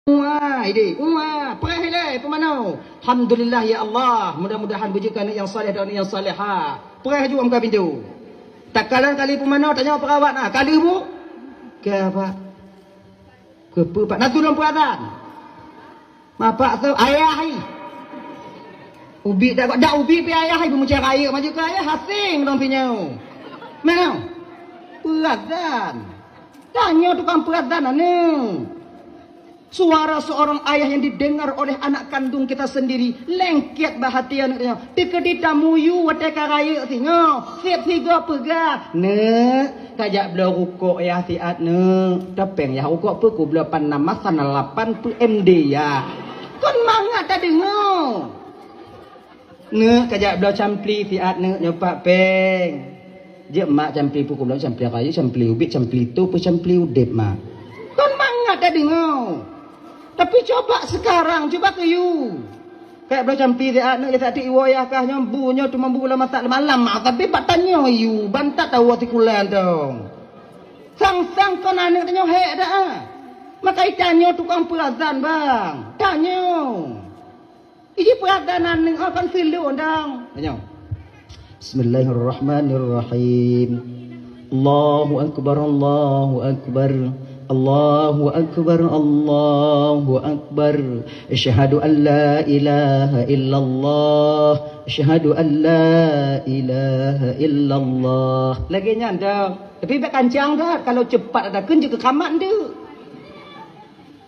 Wah, idéh. Wah, preh ilée peumanoe. Alhamdulillah ya Allah. Mudah-mudahan beujeuet keu aneuk nyang saleh dan aneuk nyang salehah. Preh ju lam pintoe. Takalon kali peumanoe, tanyoe perawat na. Kali bu. Keu apa? Keu peue pat? Na tulông peuazan. Mapak tu ayah ai. Ubit dak, dak ubit pi ayah ai, beumucah rayeuk maju keu ayah, hasing dong pinyoe. Mana? Peuazan. Tanyoe tukang peuazan aneuk. Suara seorang ayah yang didengar oleh anak kandung kita sendiri, lengket bak hati aneuk nyoe. Teukeudi tamuyue watée ka rayeuk singoh, seb sigoe peugah, "Neuk, kajak bloe rukok yah siat neuk." Tapéng yah rukok peue kubloe pan nama sana lapan peuet M D yah. Kon mangat tadeungoe. Neuk kajak bloe campli siat neuk nyoe pat péng. Jeuet mak campli peue kubloe, campli kayu, campli ubit, campli tu, peue campli udeb mak. Kon mangat tadeungoe. Tapi coba sekarang, coba keu yue. Kajak bloe campli siat neuk, ya tak tik iwoe yah kah nyoe bu nyoe teuma bu lam masak malam mak, tapi bak tanyoe yue bantat tawoe sikulan dong. Sang-sang kon aneuk tanyoe hék dak ah. Maka itanyoe tukang peuazan bang. Tanyoe. Iji peuadanan nyoe kan silon dang. Nyoe. Bismillahirrahmanirrahim. Allahu akbar, Allahu akbar. Allahu akbar, Allahu akbar. Asyhadu an la ilaha illallah. Asyhadu an la ilaha illallah. Lagée nyan dang. Tapi bèk kancang that, kalau cepat ada keunjeuet keu kamat ndeuk.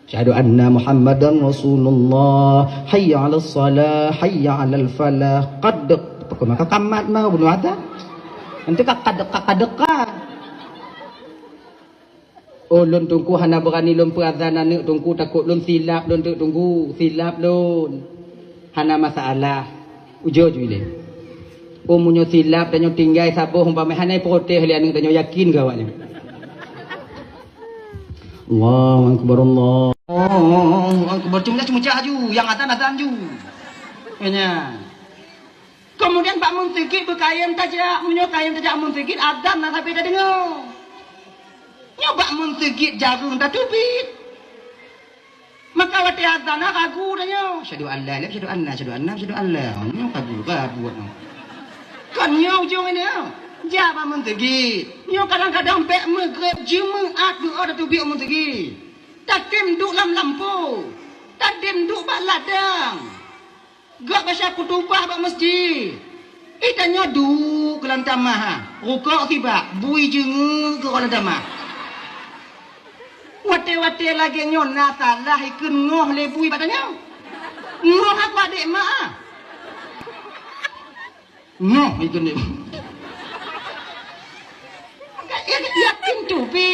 Asyhadu anna Muhammadan Rasulullah. Hayya 'alas shalah, hayya 'alal falah. Qad, pakon maka kamat mah bunoe ata. Nanti ka kad, ka kad ka. Oh, lôn Teungku hana beurani lôn peuazan aneuk Teungku, takot lôn silap lôn teuk Teungku, silap lôn. Hana masalah. Ujoe ju ilée. Oh, meunyoe silap tanyoe tinggai saboh umpama hana protes lé aneuk tanyoe yakin keu awaknyan. Allahu akbar, Allahu akbar. Cuma cuma cah ju, nyang azan azan ju. Nyan. Kemudian bak meuseugit beukayém tajak, meunyoe kayém tajak meuseugit azan na sabe tadeungoe. Nyoe bak meuseugit jareueng tateubiet. Maka watée azan na ragu dah nyoe. Asyhadu an la ilaha, asyhadu anna, asyhadu anna, asyhadu an la. Nyoe ragu, ragu nyoe. Kon nyoe ujong ini nyoe. Jak bak meuseugit. Nyoe kadang-kadang bèk meugreb jeumeut dua tateubiet meuseugit. Tatem duek lam lampôh. Tatem duek bak ladang. Gak baca khutubah bak masjid. Ih, tanyoe duek lam tamah, ha. Rukok sibak, bui jeungeuk keu lam tamah. Watée-watée lagée nyoe na salah ikheun ngoh lé bui bak tanyoe. Ngoh aku adék mak, ah. Ngoh ikheun lé bui. Yakin tupi.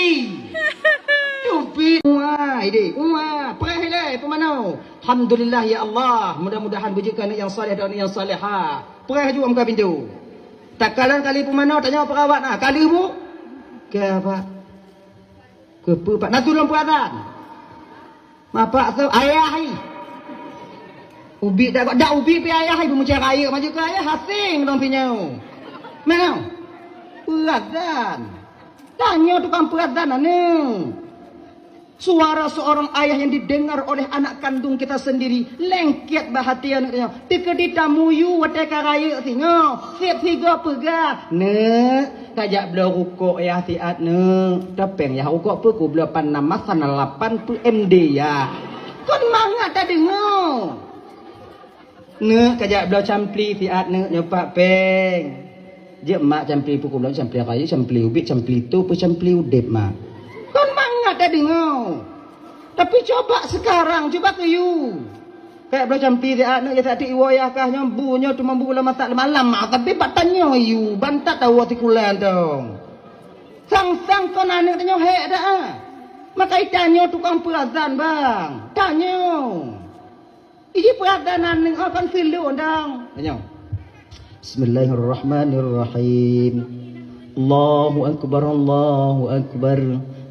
Tupi. Wah, idéh. Wah, preh ilée peumanoe. Alhamdulillah ya Allah. Mudah-mudahan beujeuet keu aneuk nyang saleh dan aneuk nyang salehah. Preh ju lam pintoe. Takalon kali peumanoe, tanyoe perawat na. Kali bu. Keu apa? Keu peue pat? Na tulông peuazan. Mapak tu ayah ai. Ubit dak, dak ubit pi ayah ai, beumucah rayeuk maju keu ayah, hasing dong pinyoe. Mana? Peuazan. Tanyoe tukang peuazan aneuk. Suara seorang ayah yang didengar oleh anak kandung kita sendiri, lengket bak hati aneuk nyoe. Teukeudi tamuyue watée ka rayeuk singoh, seb sigoe peugah, "Neuk, kajak bloe rukok yah siat neuk." Tapéng yah rukok peue kubloe pan nama sana lapan peuet M D yah. Kon mangat tadeungoe. Neuk kajak bloe campli siat neuk nyoe pat péng. Jeuet mak campli peue kubloe, campli kayu, campli ubit, campli tu, peue campli udeb mak. Kon mangat tadeungoe. Tapi coba sekarang, coba keu yue. Kajak bloe campli siat neuk, ya tak tik iwoe yah kah nyoe bu nyoe teuma bu lam masak malam mak, tapi bak tanyoe yue bantat tawoe sikulan dong. Sang-sang kon aneuk tanyoe hék dak ah. Maka itanyoe tukang peuazan bang. Tanyoe. Iji peuadanan nyoe kan silon dang. Nyoe. Bismillahirrahmanirrahim. Allahu akbar, Allahu akbar.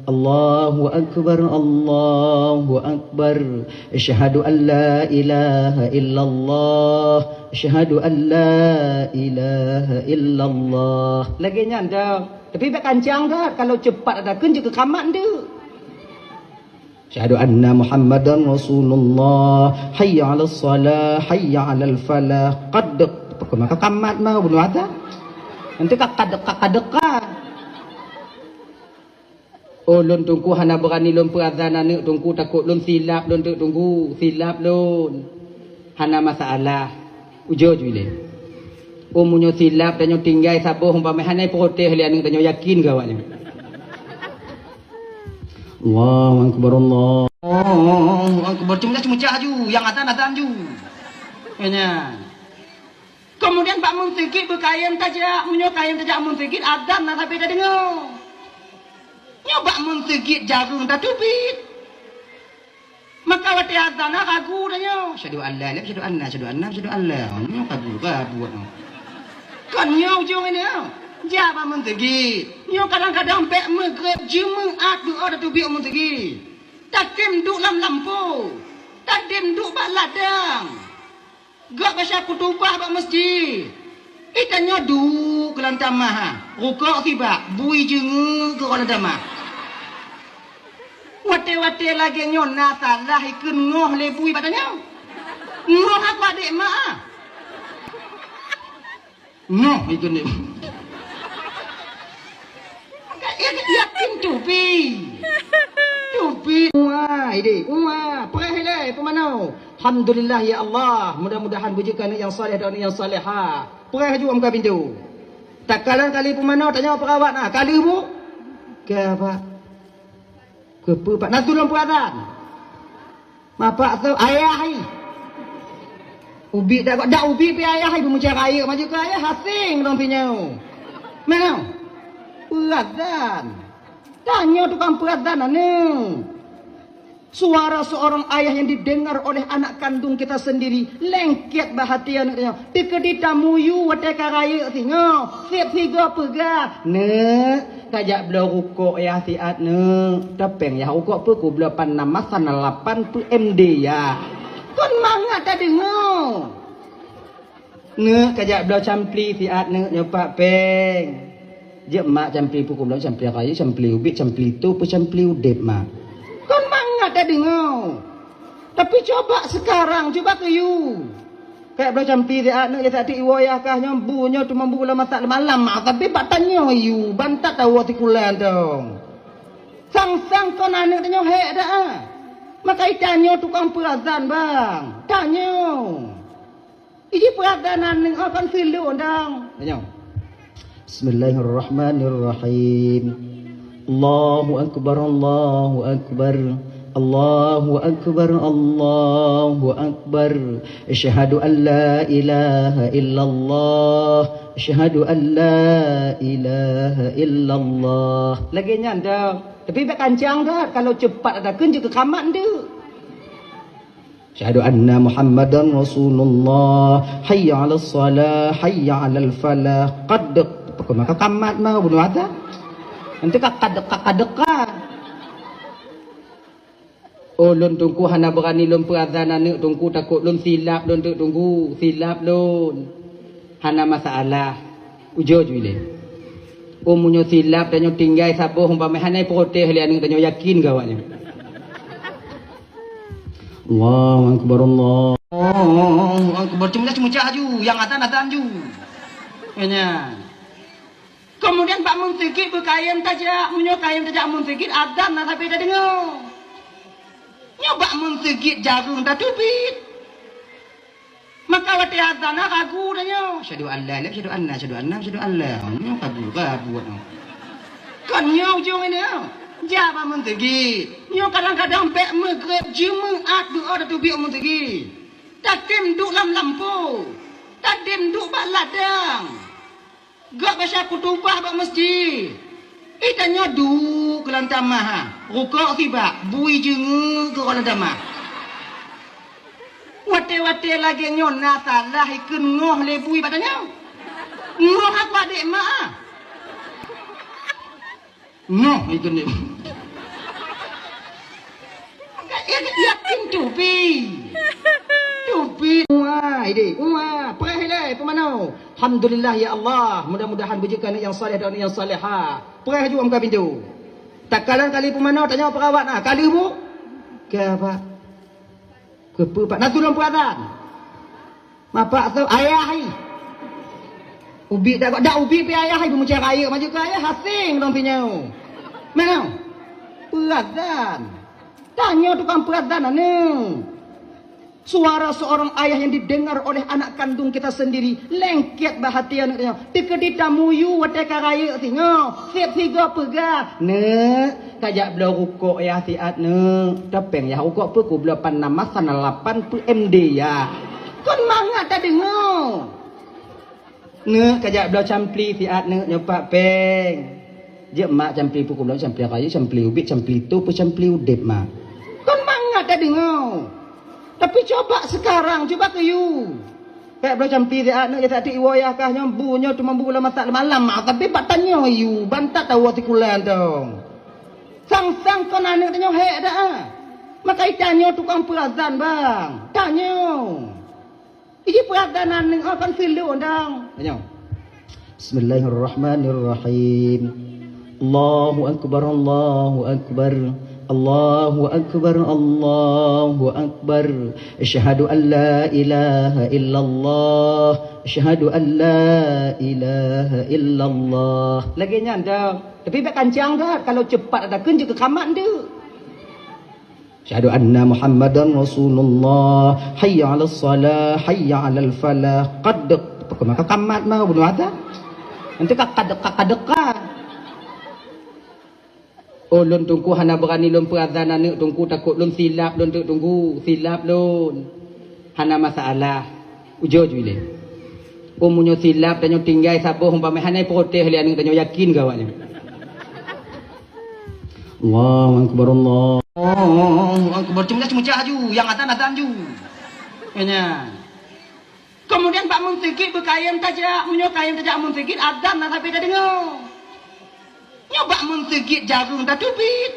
Allahu akbar, Allahu akbar. Asyhadu an la ilaha illallah. Asyhadu an la ilaha illallah. Lagée nyan dah. Tapi bèk kancang dah. Kalau cepat ada keunjeuet keu kamat ndeuk. Asyhadu anna Muhammadan Rasulullah. Hayya 'alas shalah, hayya 'alal falah. Qad, pokok maka kamat mah bunoe ata. Nanti ka kad, ka kadeka. Oh, lôn Teungku hana beurani lôn peuazan aneuk Teungku, takot lôn silap lôn teuk Teungku, silap lôn. Hana masalah. Ujoe ju ilée. Oh, meunyoe silap tanyoe tinggai saboh umpama hana protes lé aneuk tanyoe, yakin keu awaknyan. Allahu akbar, Allahu akbar. Cuma cuma ju, nyang azan azan ju. Nyan. Kemudian bak meuseujid beukayém tajak, meunyoe kayém tajak meuseujid, azan na sabe tadeungoe. Nyoe bak meuseujid jareueng tateubiet. Maka watée azan na ragu tanyoe, "Asyhadu an la ilaha, asyhadu anna, asyhadu anna, asyhadu an la." Nyoe ragu, ragu nyoe. Kon nyoe ujong nyoe. Jak bak meuseujid. Nyoe kadang-kadang bék meugreb Jumaat doa tateubiet meuseujid. Tatem duek lam lampôh. Tatem duek bak ladang. Gak baca khutubah bak masjid. Ih, tanyoe duek keu lam tamah, ha. Rukok sibak, bui jeungeuk keu lam tamah. Watée-watée lagée nyoe na salah ikheun ngoh lé bui bak tanyoe. Ngoh aku adék mak, ah. Ngoh ikheun lé bui. Yakin tubi. Tubi. Wah, idéh. Wah, preh ilée peumanoe. Alhamdulillah, ya Allah. Mudah-mudahan beujeuet keu aneuk nyang saleh dan aneuk nyang salehah. Preh laju buka pintoe. Takalon kali peumanoe, tanyoe perawat na. Kali bu? Keu apa? Keu peue, Pak? Na tulông peuazan. Mapak tu ayah ai. Ubit dak, dak ubit pi ayah ai, beumeucah rayeuk maju keu ayah, hasing dong pinyoe. Mana? Peuazan. Tanyoe tukang peuazan aneuk. Suara seorang ayah yang didengar oleh anak kandung kita sendiri lengket bak hati aneuk nyoe. Teukeudi tamuyu watée ka rayeuk singoh, seb sigoe peugah, "Neuk, kajak bloe rukok yah siat neuk." Tapéng yah rukok peue kubloe pan nama sana lapan peue M D yah. Kon mangat tadeungoe. Neuk, kajak bloe campli siat neuk nyoe pat péng. Jeuet mak campli peue kubloe, campli kayu, campli ubit, campli tu, peue campli udeb mak. Kon mangat tadeungoe. Tapi coba sekarang, coba keu yue. Kajak bloe campli siat neuk, ya saat iwoe yah kah nyoe bu nyoe teuma bu lam masak malam mak, tapi bak tanyoe yue, bantat tawoe sikulan dong. Sang-sang kon aneuk tanyoe hék dak ah. Maka itanyoe tukang peuazan bang. Tanyoe. Iji peuadanan nyoe kon seuleueng dang. Nyoe. Bismillahirrahmanirrahim. Allahu akbar, Allahu akbar. Allahu akbar, Allahu akbar. Asyhadu an la ilaha illallah. Asyhadu an la ilaha illallah. Lagée nyan dah. Tapi bak kancang dah. Kalau cepat ada keunjeuet keu kamat ndeuk. Asyhadu anna Muhammadan Rasulullah. Hayya 'alas shalah, hayya 'alal falah. Qad, pokok maka kamat mah bunoe ata. Nanti ka kad, ka kadeka. Oh, lôn Teungku hana beurani lôn peuazan aneuk Teungku, takot lôn silap lôn teuk Teungku, silap lôn. Hana masalah. Ujoe ju ilée. Oh, meunyoe silap tanyoe tinggai saboh umpama hana protes lé aneuk tanyoe, yakin keu awaknyan. Allahu akbar, Allahu akbar. Cuma cuma ju, nyang azan azan ju. Nyan. Kemudian bak meuseujid beukayém tajak, meunyoe kayém tajak meuseujid, azan na sabe tadeungoe. Nyoe bak meuseujid jareueng tateubiet. Maka watée azan na ragu tanyoe. Asyhadu an la ilaha, asyhadu anna, asyhadu anna, asyhadu an la. Nyoe ragu, ragu nyoe. Kon nyoe ujong nyoe. Jak bak meuseujid. Nyoe kadang-kadang bék meugreb Jumaat doa tateubiet meuseujid. Tatem duek lam lampôh. Tatem duek bak ladang. Gak baca khutubah bak masjid. Ih, tanyoe duek keu lam tamah, ha. Rukok sibak, bui jeungeuk keu lam tamah. Watée-watée lagée nyoe na salah ikheun ngoh lé bui bak tanyoe. Ngoh aku adék mak, ah. Noh, ikut ni. Yakin tubi. Tubi. Wah, idéh. Wah, preh ilée peumanoe. Alhamdulillah, ya Allah. Mudah-mudahan beujeuet keu aneuk nyang saleh dan aneuk nyang salehah. Preh laju buka pintoe. Takalon kali peumanoe, tanyoe perawat na. Kali bu? Ka, Pak. Keupeue, Pak? Na tulông peuazan. Mapak tu ayah ai. Ubit dak, dak ubit pi ayah ai, beumucai rayeuk maju keu ayah, hasing dong pi nyoe. Mana? Peuazan. Tanyoe tukang peuazan aneuk. Suara seorang ayah yang didengar oleh anak kandung kita sendiri, lengket bak hati aneuk nyoe. Teukeudi tamuyue watèe ka rayeuk singoh, seb sigoe peugah, "Neuk, kajak bloe rukok yah siat, Neuk. Topeng yah rukok peue kubloe pan nama sana lapan peuet M D yah." Kon mangat tadeungoe. "Neuk, kajak bloe campli siat, Neuk, nyoe pat péng." "Jeuet, Mak, campli peue kubloe, campli rayeuk, campli ubit, campli toh, peue campli udép, Mak." Kon mangat tadeungoe. Tapi coba sekarang, coba keu yue. Kajak bloe campli siat, Neuk, ya tak iwoe yah kah nyoe, bu nyoe teuma bu lam masak malam, Mak, tapi bak tanyoe yue, bantat tawoe sikulan dong. Sang-sang kon aneuk tanyoe hék dak, ah. Maka tanyoe tukang peuazan, bang. Tanyoe. Iji peuadanan nyoe kan filon dong. Nyoe. Bismillahirrahmanirrahim. Allahu akbar, Allahu akbar. Allahu akbar, Allahu akbar. Asyhadu an la ilaha illallah. Asyhadu an la ilaha illallah. Lagèe nyan dong. Tapi bèk kancang that. Kalau cepat ada keunjeuet keu kamat ndeuk. Asyhadu anna Muhammadan Rasulullah. Hayya 'alas shalah, hayya 'alal falah. Qad, pokok maka kamat mah bunoe ata. Nanti ka kadek, ka kadek ka. Oh, lôn Teungku hana beurani lôn peuazan aneuk Teungku, takot lôn silap lôn teuk Teungku, silap lôn. Hana masalah. Ujoe ju ilèe. Oh, meunyoe silap tanyoe tinggai saboh umpama hana protes lé aneuk tanyoe, yakin keu awaknyan. Allahu akbar, Allahu akbar. Cuma cuma ju, nyang azan azan ju. Nyan. Kemudian bak meuseujid beukayém tajak, meunyoe kayém tajak meuseujid, azan na sabe tadeungoe. Nyoe bak meuseujid jareueng tateubiet.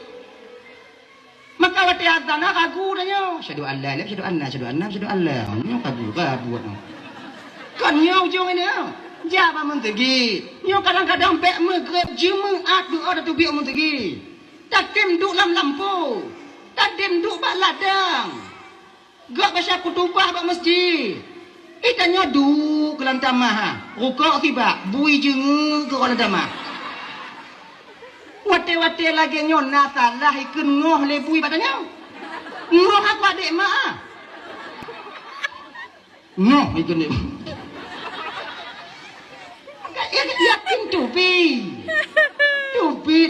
Maka watèe azan na ragu tanyoe. Asyhadu an la ilaha, asyhadu anna, asyhadu anna, asyhadu an la. Nyoe ragu, ragu nyoe. Kon nyoe ujong nyoe. Jak bak meuseujid. Nyoe kadang-kadang bèk Maghrib, Jumaat doa tateubiet meuseujid. Tatem duek lam lampôh. Tatem duek bak ladang. Gak baca khutubah bak masjid. Ih, tanyoe duek lam tamah, ha. Rukok sibak, bui jeungeuk keu lam tamah. Watèe-watèe lagèe nyoe na salah ikheun ngoh lé bui bak tanyoe. Ngoh aku adék mak, ah. Ngoh ikheun lé bui. Yakin tupi. Tupi.